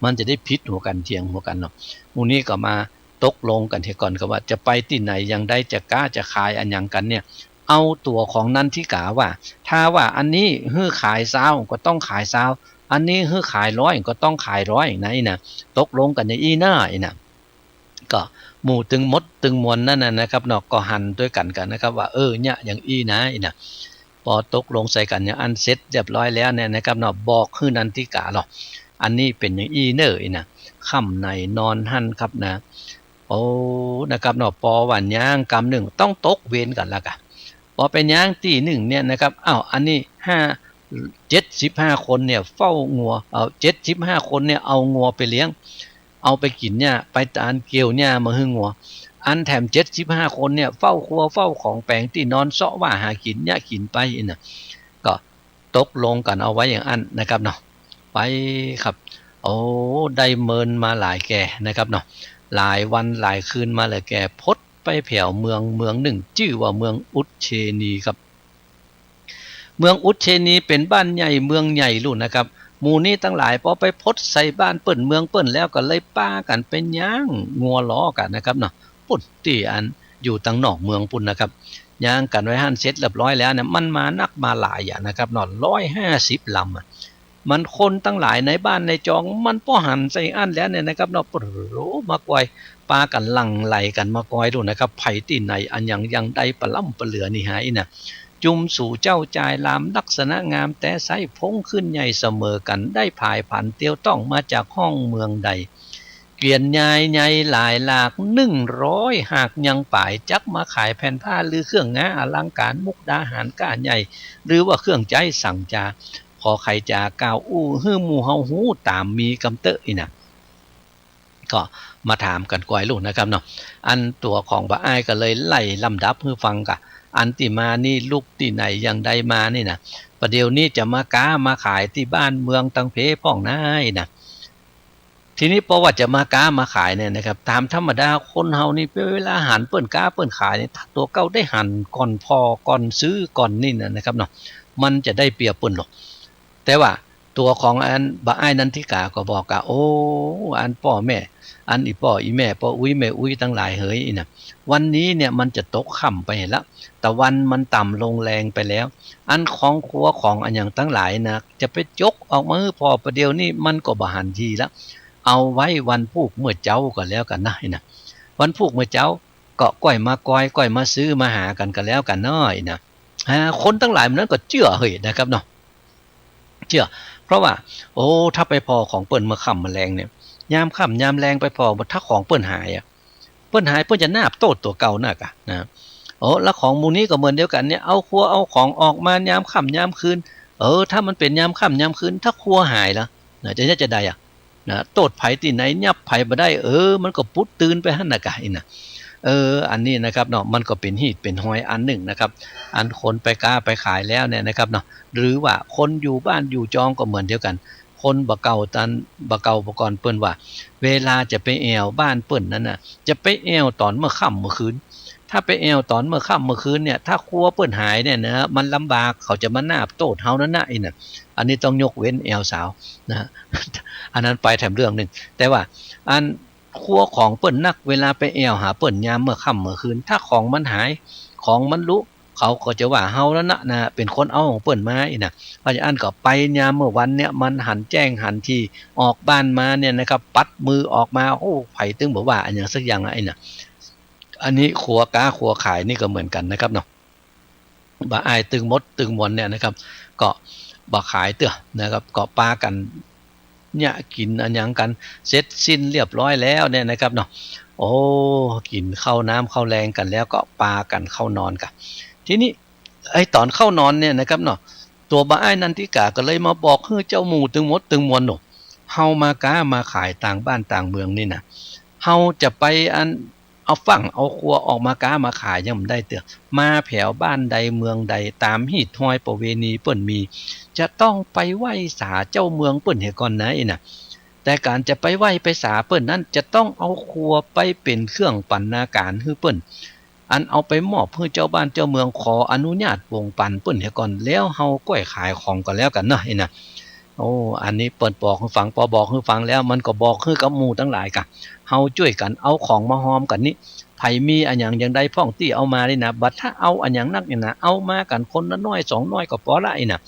มันจะได้ผิดหัวกั๋นเถียงหัวกั๋นเนาะ หมู่นี้ก็มาตกลงกั๋นเหียก่อนครับว่าจะไปตี้ไหนอย่างใด จะก๊าจะขายอะหยังกั๋นเนี่ย เอาตั๋วของนันทิก๋าว่า ถ้าว่าอันนี้หื้อขายซาวก็ต้องขายซาว อันนี้หื้อขายร้อยก็ต้องขายร้อยนะอี้นะ ตกลงกั๋นอย่างอี้นะอี้นะ ก็หมู่ตึงหมดตึงมวลนั้นนะนะครับเนาะ ก็หันตวยกั๋นกั๋นนะครับว่า เออ เนี่ยอย่างอี้นะอี้นะ ปอตกลงใส่กั๋นอย่างอั้นเสร็จเรียบร้อยแล้วเนี่ยนะครับเนาะ บอกหื้อนันทิก๋าลอ อันนี้เป๋นอย่างอี้เน้ออี้นะ ค่ำในนอนหั้นครับนะ โอ้ นะครับเนาะ ปอว่าย่างกำนึ่งต้องตกเวรกั๋นละก่ะ ปอไปย่างตี้นึ่งเนี่ยนะครับ อ้าว อันนี้ห้า เจ็ดสิบห้าคนเนี่ยเฝ้างัว เอา เจ็ดสิบห้าคนเนี่ยเอางัวไปเลี้ยง เอาไปกิ๋นหญ้า ไปตานเกี่ยวหญ้ามาหื้องัว อันแถมเจ็ดสิบห้าคนเนี่ยเฝ้าครัวเฝ้าของแป๋งตี้นอนเซาะว่าหากิ๋นหญ้ากิ๋นไปอี้นะ ก็ตกลงกั๋นเอาไว้อย่างอั้นนะครับเนาะ ไปครับ โอ้ ได้เมินมาหลายแก่นะครับเนาะ หลายวันหลายคืนมาหลายแก่ พดไปแผวเมืองเมืองนึ่ง จื้อว่าเมืองอุชเชนีครับ เมืองอุชเชนีเป๋นบ้านใหญ่เมืองใหญ่ลูกนะครับ หมู่นี้ตังหลายปอไปพดใส่บ้านเปิ้นเมืองเปิ้นแล้วก็เลยปากั๋นไปย่างงัวล้อกั๋นนะครับเนาะ ปุ้นตี้อันอยู่ตังนอกเมืองปุ้นนะครับ ย่างกั๋นไว้หั้นเสร็จเรียบร้อยแล้วเนี่ย มันมานักมาหลายอะนะครับเนาะ ร้อยห้าสิบลำอะ มันคนตังหลายในบ้านในจอง มันปอหันใส่อั้นแล้วเนี่ยนะครับเนาะ โอ้โห มากอย ปากั๋นหลั่งไหลกั๋นมากอยลูกนะครับ ใผตี้ไหนอะหยังอย่างใดปะล้ำปะเหลือนี่หาอี้นะ จุมสู่เจ้าจายลามลักษณะงามแต๊ไซร้ พงขึ้นใหญ่เสมอกั๋น ได้ผายผันเตียวต้องมาจากห้องเมืองใด เกวียนยายใหญ่หลายหลาก นึ่งร้อยหากยังป๋าย จักมาขายแผ่นผ้า หรือเครื่องงาอลังก๋าน มุกดาหารก้าใหญ่ หรือว่าเครื่องใจ๊สั่งจา ขอใค่จ๋ากล่าวอู้ หื้อหมู่เฮาฮู้ต๋ามมีกำเต๊อะอี้นะ ก็มาถามกั๋นกอยลูกนะครับเนาะ อันตั๋วของป้าอ้ายก็เลยไล่ลำดับหื้อฟังก่ะ อันตี้มานี่ลุกตี้ไหนอย่างใดมานี่นะ ประเดี๋ยวนี้จะมาก๊ามาขายตี้บ้านเมืองตังเพพ่องนะอี้นะ ทีนี้ปอว่าจะมาก๊ามาขายเนี่ยนะครับ ต๋ามธรรมดาคนเฮานี่เวลาหันเปิ้นก๊าเปิ้นขายเนี่ย ถ้าตั๋วเก่าได้หันก่อนผ่อก่อนซื้อก่อนนี่นะนะครับเนาะ มันจะได้เปรียบเปิ้นหรอก แต่ว่าตั๋วของอันบ่าอ้ายนันทิกาก็บอกกะ โอ้ อันป้อแม่ อันอี่ป้ออี่แม่ ป้ออุ๊ยแม่อุ๊ยตังหลายเหย อี้นะ วันนี้เนี่ยมันจะตกค่ำไปละ ตะวันมันต่ำลงแลงไปแล้ว อันของครัวของอะหยังตังหลายนะ จะไปจกออกมาหื้อผ่อประเดี๋ยวนี้มันก็บ่หันทีละ เอาไว้วันพูกเมื่อเจ๊าก็แล้วกั๋นนะ อี้นะ วันพูกเมื่อเจ๊าก็ก้อยมาก้อย ก้อยมาซื้อมาหากั๋นก็แล้วกั๋นเนาะ อี้นะ อ่า คนตังหลายหมู่นั้นก็เจื้อเหยนะครับเนาะ เจื้อ เพราะว่า โอ้ ถ้าไปผ่อของเปิ้นเมื่อค่ำเมื่อแลงเนี่ย ยามค่ำยามแลงไปผ่อ ถ้าของเปิ้นหายอะ เปิ้นหายเปิ้นจะนาบโต้ษตั๋วเก่านั่นกะนะ โอ้ แล้วของหมู่นี้ก็เหมือนเดียวกั๋นเนี่ย เอาครัวเอาของออกมายามค่ำยามคืน เออ ถ้ามันเป๋นยามค่ำยามคืน ถ้าครัวหายละนะ จะ จะใดอะนะ โต้ษใผตี้ไหน ยับใผบ่ได้ เออ มันก็ปุ๊ดตื่นไปหั้นน่ะกะ อี้นะ เออ อันนี้นะครับเนาะ มันก็เป๋นฮีตเป๋นหอยอันนึ่งนะครับ อันคนไปก๊าไปขายแล้วเนี่ยนะครับเนาะ หรือว่าคนอยู่บ้านอยู่จองก็เหมือนเดียวกั๋น คนบ่าเก่าตัน บ่าเก่าบ่าก่อนเปิ้นว่า เวลาจะไปแอ่วบ้านเปิ้นนั้นน่ะ จะไปแอ่วต๋อนเมื่อค่ำเมื่อคืน ถ้าไปแอ่วต๋อนเมื่อค่ำเมื่อคืนเนี่ย ถ้าครัวเปิ้นหายเนี่ยนะ มันลำบาก เขาจะมานาบโต้ษเฮานั่นนะ อี้นะ อันนี้ต้องยกเว้นแอ่วสาวนะ อันนั้นไปแถมเรื่องนึ่ง แต่ว่าอันครัวของเปิ้นนัก เวลาไปแอ่วหาเปิ้นยามเมื่อค่ำเมื่อคืน ถ้าของมันหาย ของมันลุ เขาก็จะว่าเฮานั่นนะ นะ เป๋นคนเอาของเปิ้นมา อี้นะ เพราะฉะนั้นก็ไปยามเมื่อวันเนี่ย มันหันแจ้งหันที ออกบ้านมาเนี่ยนะครับ ปัดมือออกมา โอ้ ใผตึงบ่ว่าอะหยังสักอย่างอะ อี้นะ อันนี้ครัวก๊าครัวขายนี่ก็เหมือนกั๋นนะครับเนาะ บ่าอ้ายตึงหมดตึงมวลเนี่ยนะครับ ก็บ่ขายเตื้อนะครับ ก็ปากั๋นเนี่ยกิ๋นอะหยังกั๋นเสร็จสิ้นเรียบร้อยแล้วเนี่ยนะครับเนาะ โอ้ กิ๋นข้าวน้ำข้าวแลงกั๋นแล้วก็ปากั๋นเข้านอนกะ ทีนี้ไอ้ต๋อนเข้านอนเนี่ยนะครับเนาะ ตั๋วบ่าอ้ายนันทิกาก็เลยมาบอกหื้อเจ้าหมู่ตึงหมดตึงมวลเนาะ เฮามาก๊ามาขายต่างบ้านต่างเมืองนี่นะ เฮาจะไปอัน เอาฟั่งเอาครัวออกมาก๊ามาขายยังบ่ได้เตื้อ มาแผวบ้านใดเมืองใด ต๋ามฮีตฮอยประเวณีเปิ้นมี จะต้องไปไหว้สาเจ้าเมืองเปิ้นเหียก่อนนะ อี้นะ แต่ก๋านจะไปไหว้ไปสาเปิ้นนั้น จะต้องเอาครัวไปเป๋นเครื่องบรรณาการหื้อเปิ้น อันเอาไปมอบหื้อเจ้าบ้านเจ้าเมือง ขออนุญาตปงปันเปิ้นเหียก่อน แล้วเฮาก้อยขายของก็แล้วกั๋นเนาะ อี้นะ โอ้ อันนี้เปิ้นบอกหื้อฟัง ปอบอกหื้อฟังแล้ว มันก็บอกหื้อกับหมู่ตังหลายกะ เฮาจ้วยกั๋นเอาของมาฮอมกั๋นนี่ ใผมีอะหยังอย่างใดพ่องตี้เอามานี่นะ บ่ถ้าเอาอะหยังนักนี่นะ เอามากั๋นคนละน้อยสองน้อยก็ปอละ อี้นะ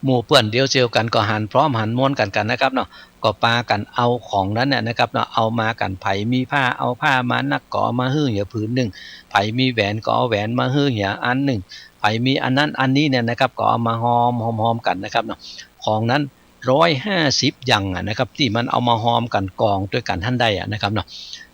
หมู่เปื้อนเดียวเซียวกั๋นก็หันพร้อมหันมวลกั๋นกั๋นนะครับเนาะ ก็ปากั๋นเอาของนั้นเนี่ยนะครับเนาะ เอามากั๋น ใผมีผ้า เอาผ้ามานักก็เอามาหื้อเหียผืนนึ่ง ใผมีแหวนก็เอาแหวนมาหื้อเหียอันนึ่ง ใผมีอันนั้นอันนี้เนี่ยนะครับ ก็เอามาฮอม ฮอม ฮอมกั๋นนะครับเนาะ ของนั้นร้อยห้าสิบอย่างอะนะครับ ตี้มันเอามาฮอมกั๋นกองตวยกั๋นหั้นได้อะนะครับเนาะ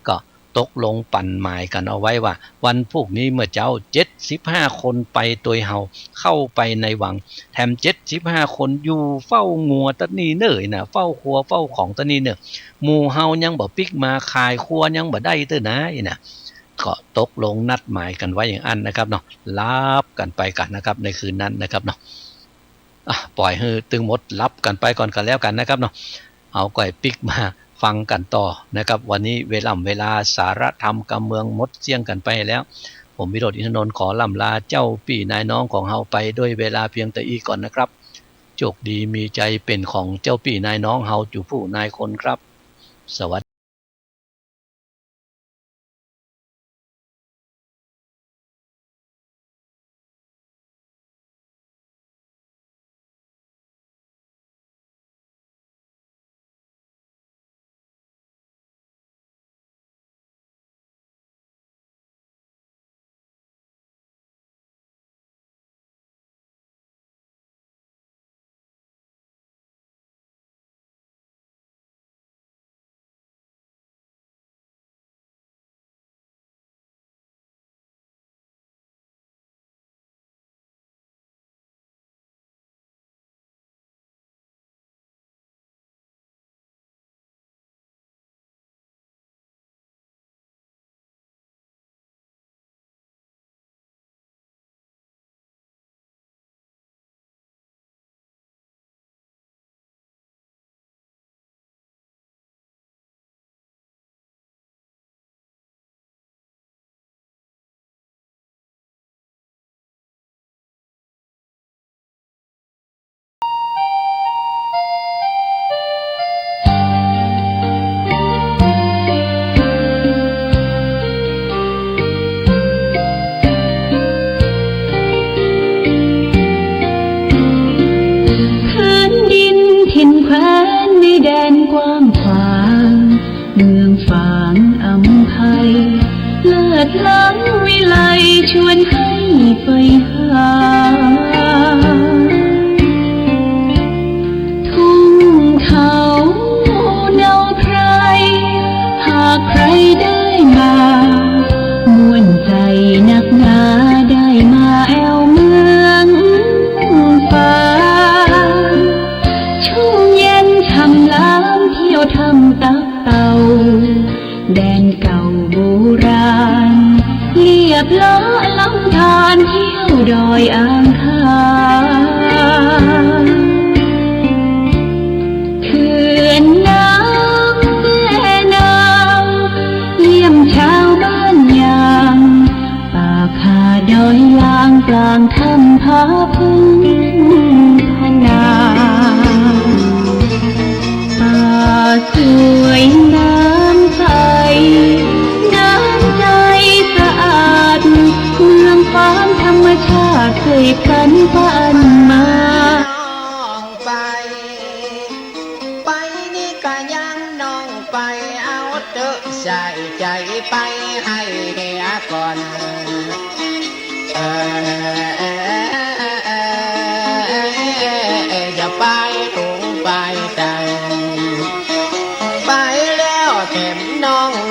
ก็ตกลงปันหมายกั๋นเอาไว้ว่า วันพูกนี้เมื่อเจ๊า เจ็ดสิบห้าคนไปตวยเฮา เข้าไปในวัง แถมเจ็ดสิบห้าคนอยู่เฝ้างัวตะนี่เน่อ อี้นะ เฝ้าครัวเฝ้าของตะนี่เน่อ หมู่เฮายังบ่ปิ๊กมา ขายครัวยังบ่ได้เตื้อนะ อี้นะ ก็ตกลงนัดหมายกั๋นไว้อย่างอั้นนะครับเนาะ หลับกั๋นไปกั๋นนะครับ ในคืนนั้นนะครับเนาะ อ่ะ ป่อยหื้อตึงหมดหลับกั๋นไปก่อนก็แล้วกั๋นนะครับเนาะ เฮาก้อยปิ๊กมาฟังกั๋นต่อนะครับ วันนี้เวล่ำเวลาสาระธรรมกำเมืองหมดเสี้ยงกั๋นไปแล้ว ผมวิโรจน์ อินทนนท์ ขอล่ำลาเจ้าปี้นายน้องของเฮาไปด้วยเวลาเพียงแต่อี้ก่อนนะครับ โชคดีมีชัยเป๋นของเจ้าปี้นายน้องเฮา จู๋ผู้นายคนครับ สวัสดี หลังวิไลชวนให้ไปหา ทุ่งเขาเนาไพร หากใผได้มา ม่วนใจ๋นักหนา ได้มาแอ่วเมืองฟ้า ชุ่มเย็นฉ่ำล้ำ เที่ยวถ้ำตั๊กเต่า แดนเก่าโบราณ เลียบเลาะลำธาร เที่ยวดอยอ่างขาง เขื่อนน้ำแม่นาง เยี่ยมชาวบ้านยาง ป่าคาดอยลาง กลางถ้ำผาพึ่งพนา ป่าสวยน้ำใส น้ำใสสะอาด เมืองฟ้าธรรมชาติ เสพสรรปันมา น้องไป ไปนี่กะยังน้องไป เอาเต๊อะใส่ใจ๋ไปให้เหียก่อน เออ เออ เออ เออ อย่าไป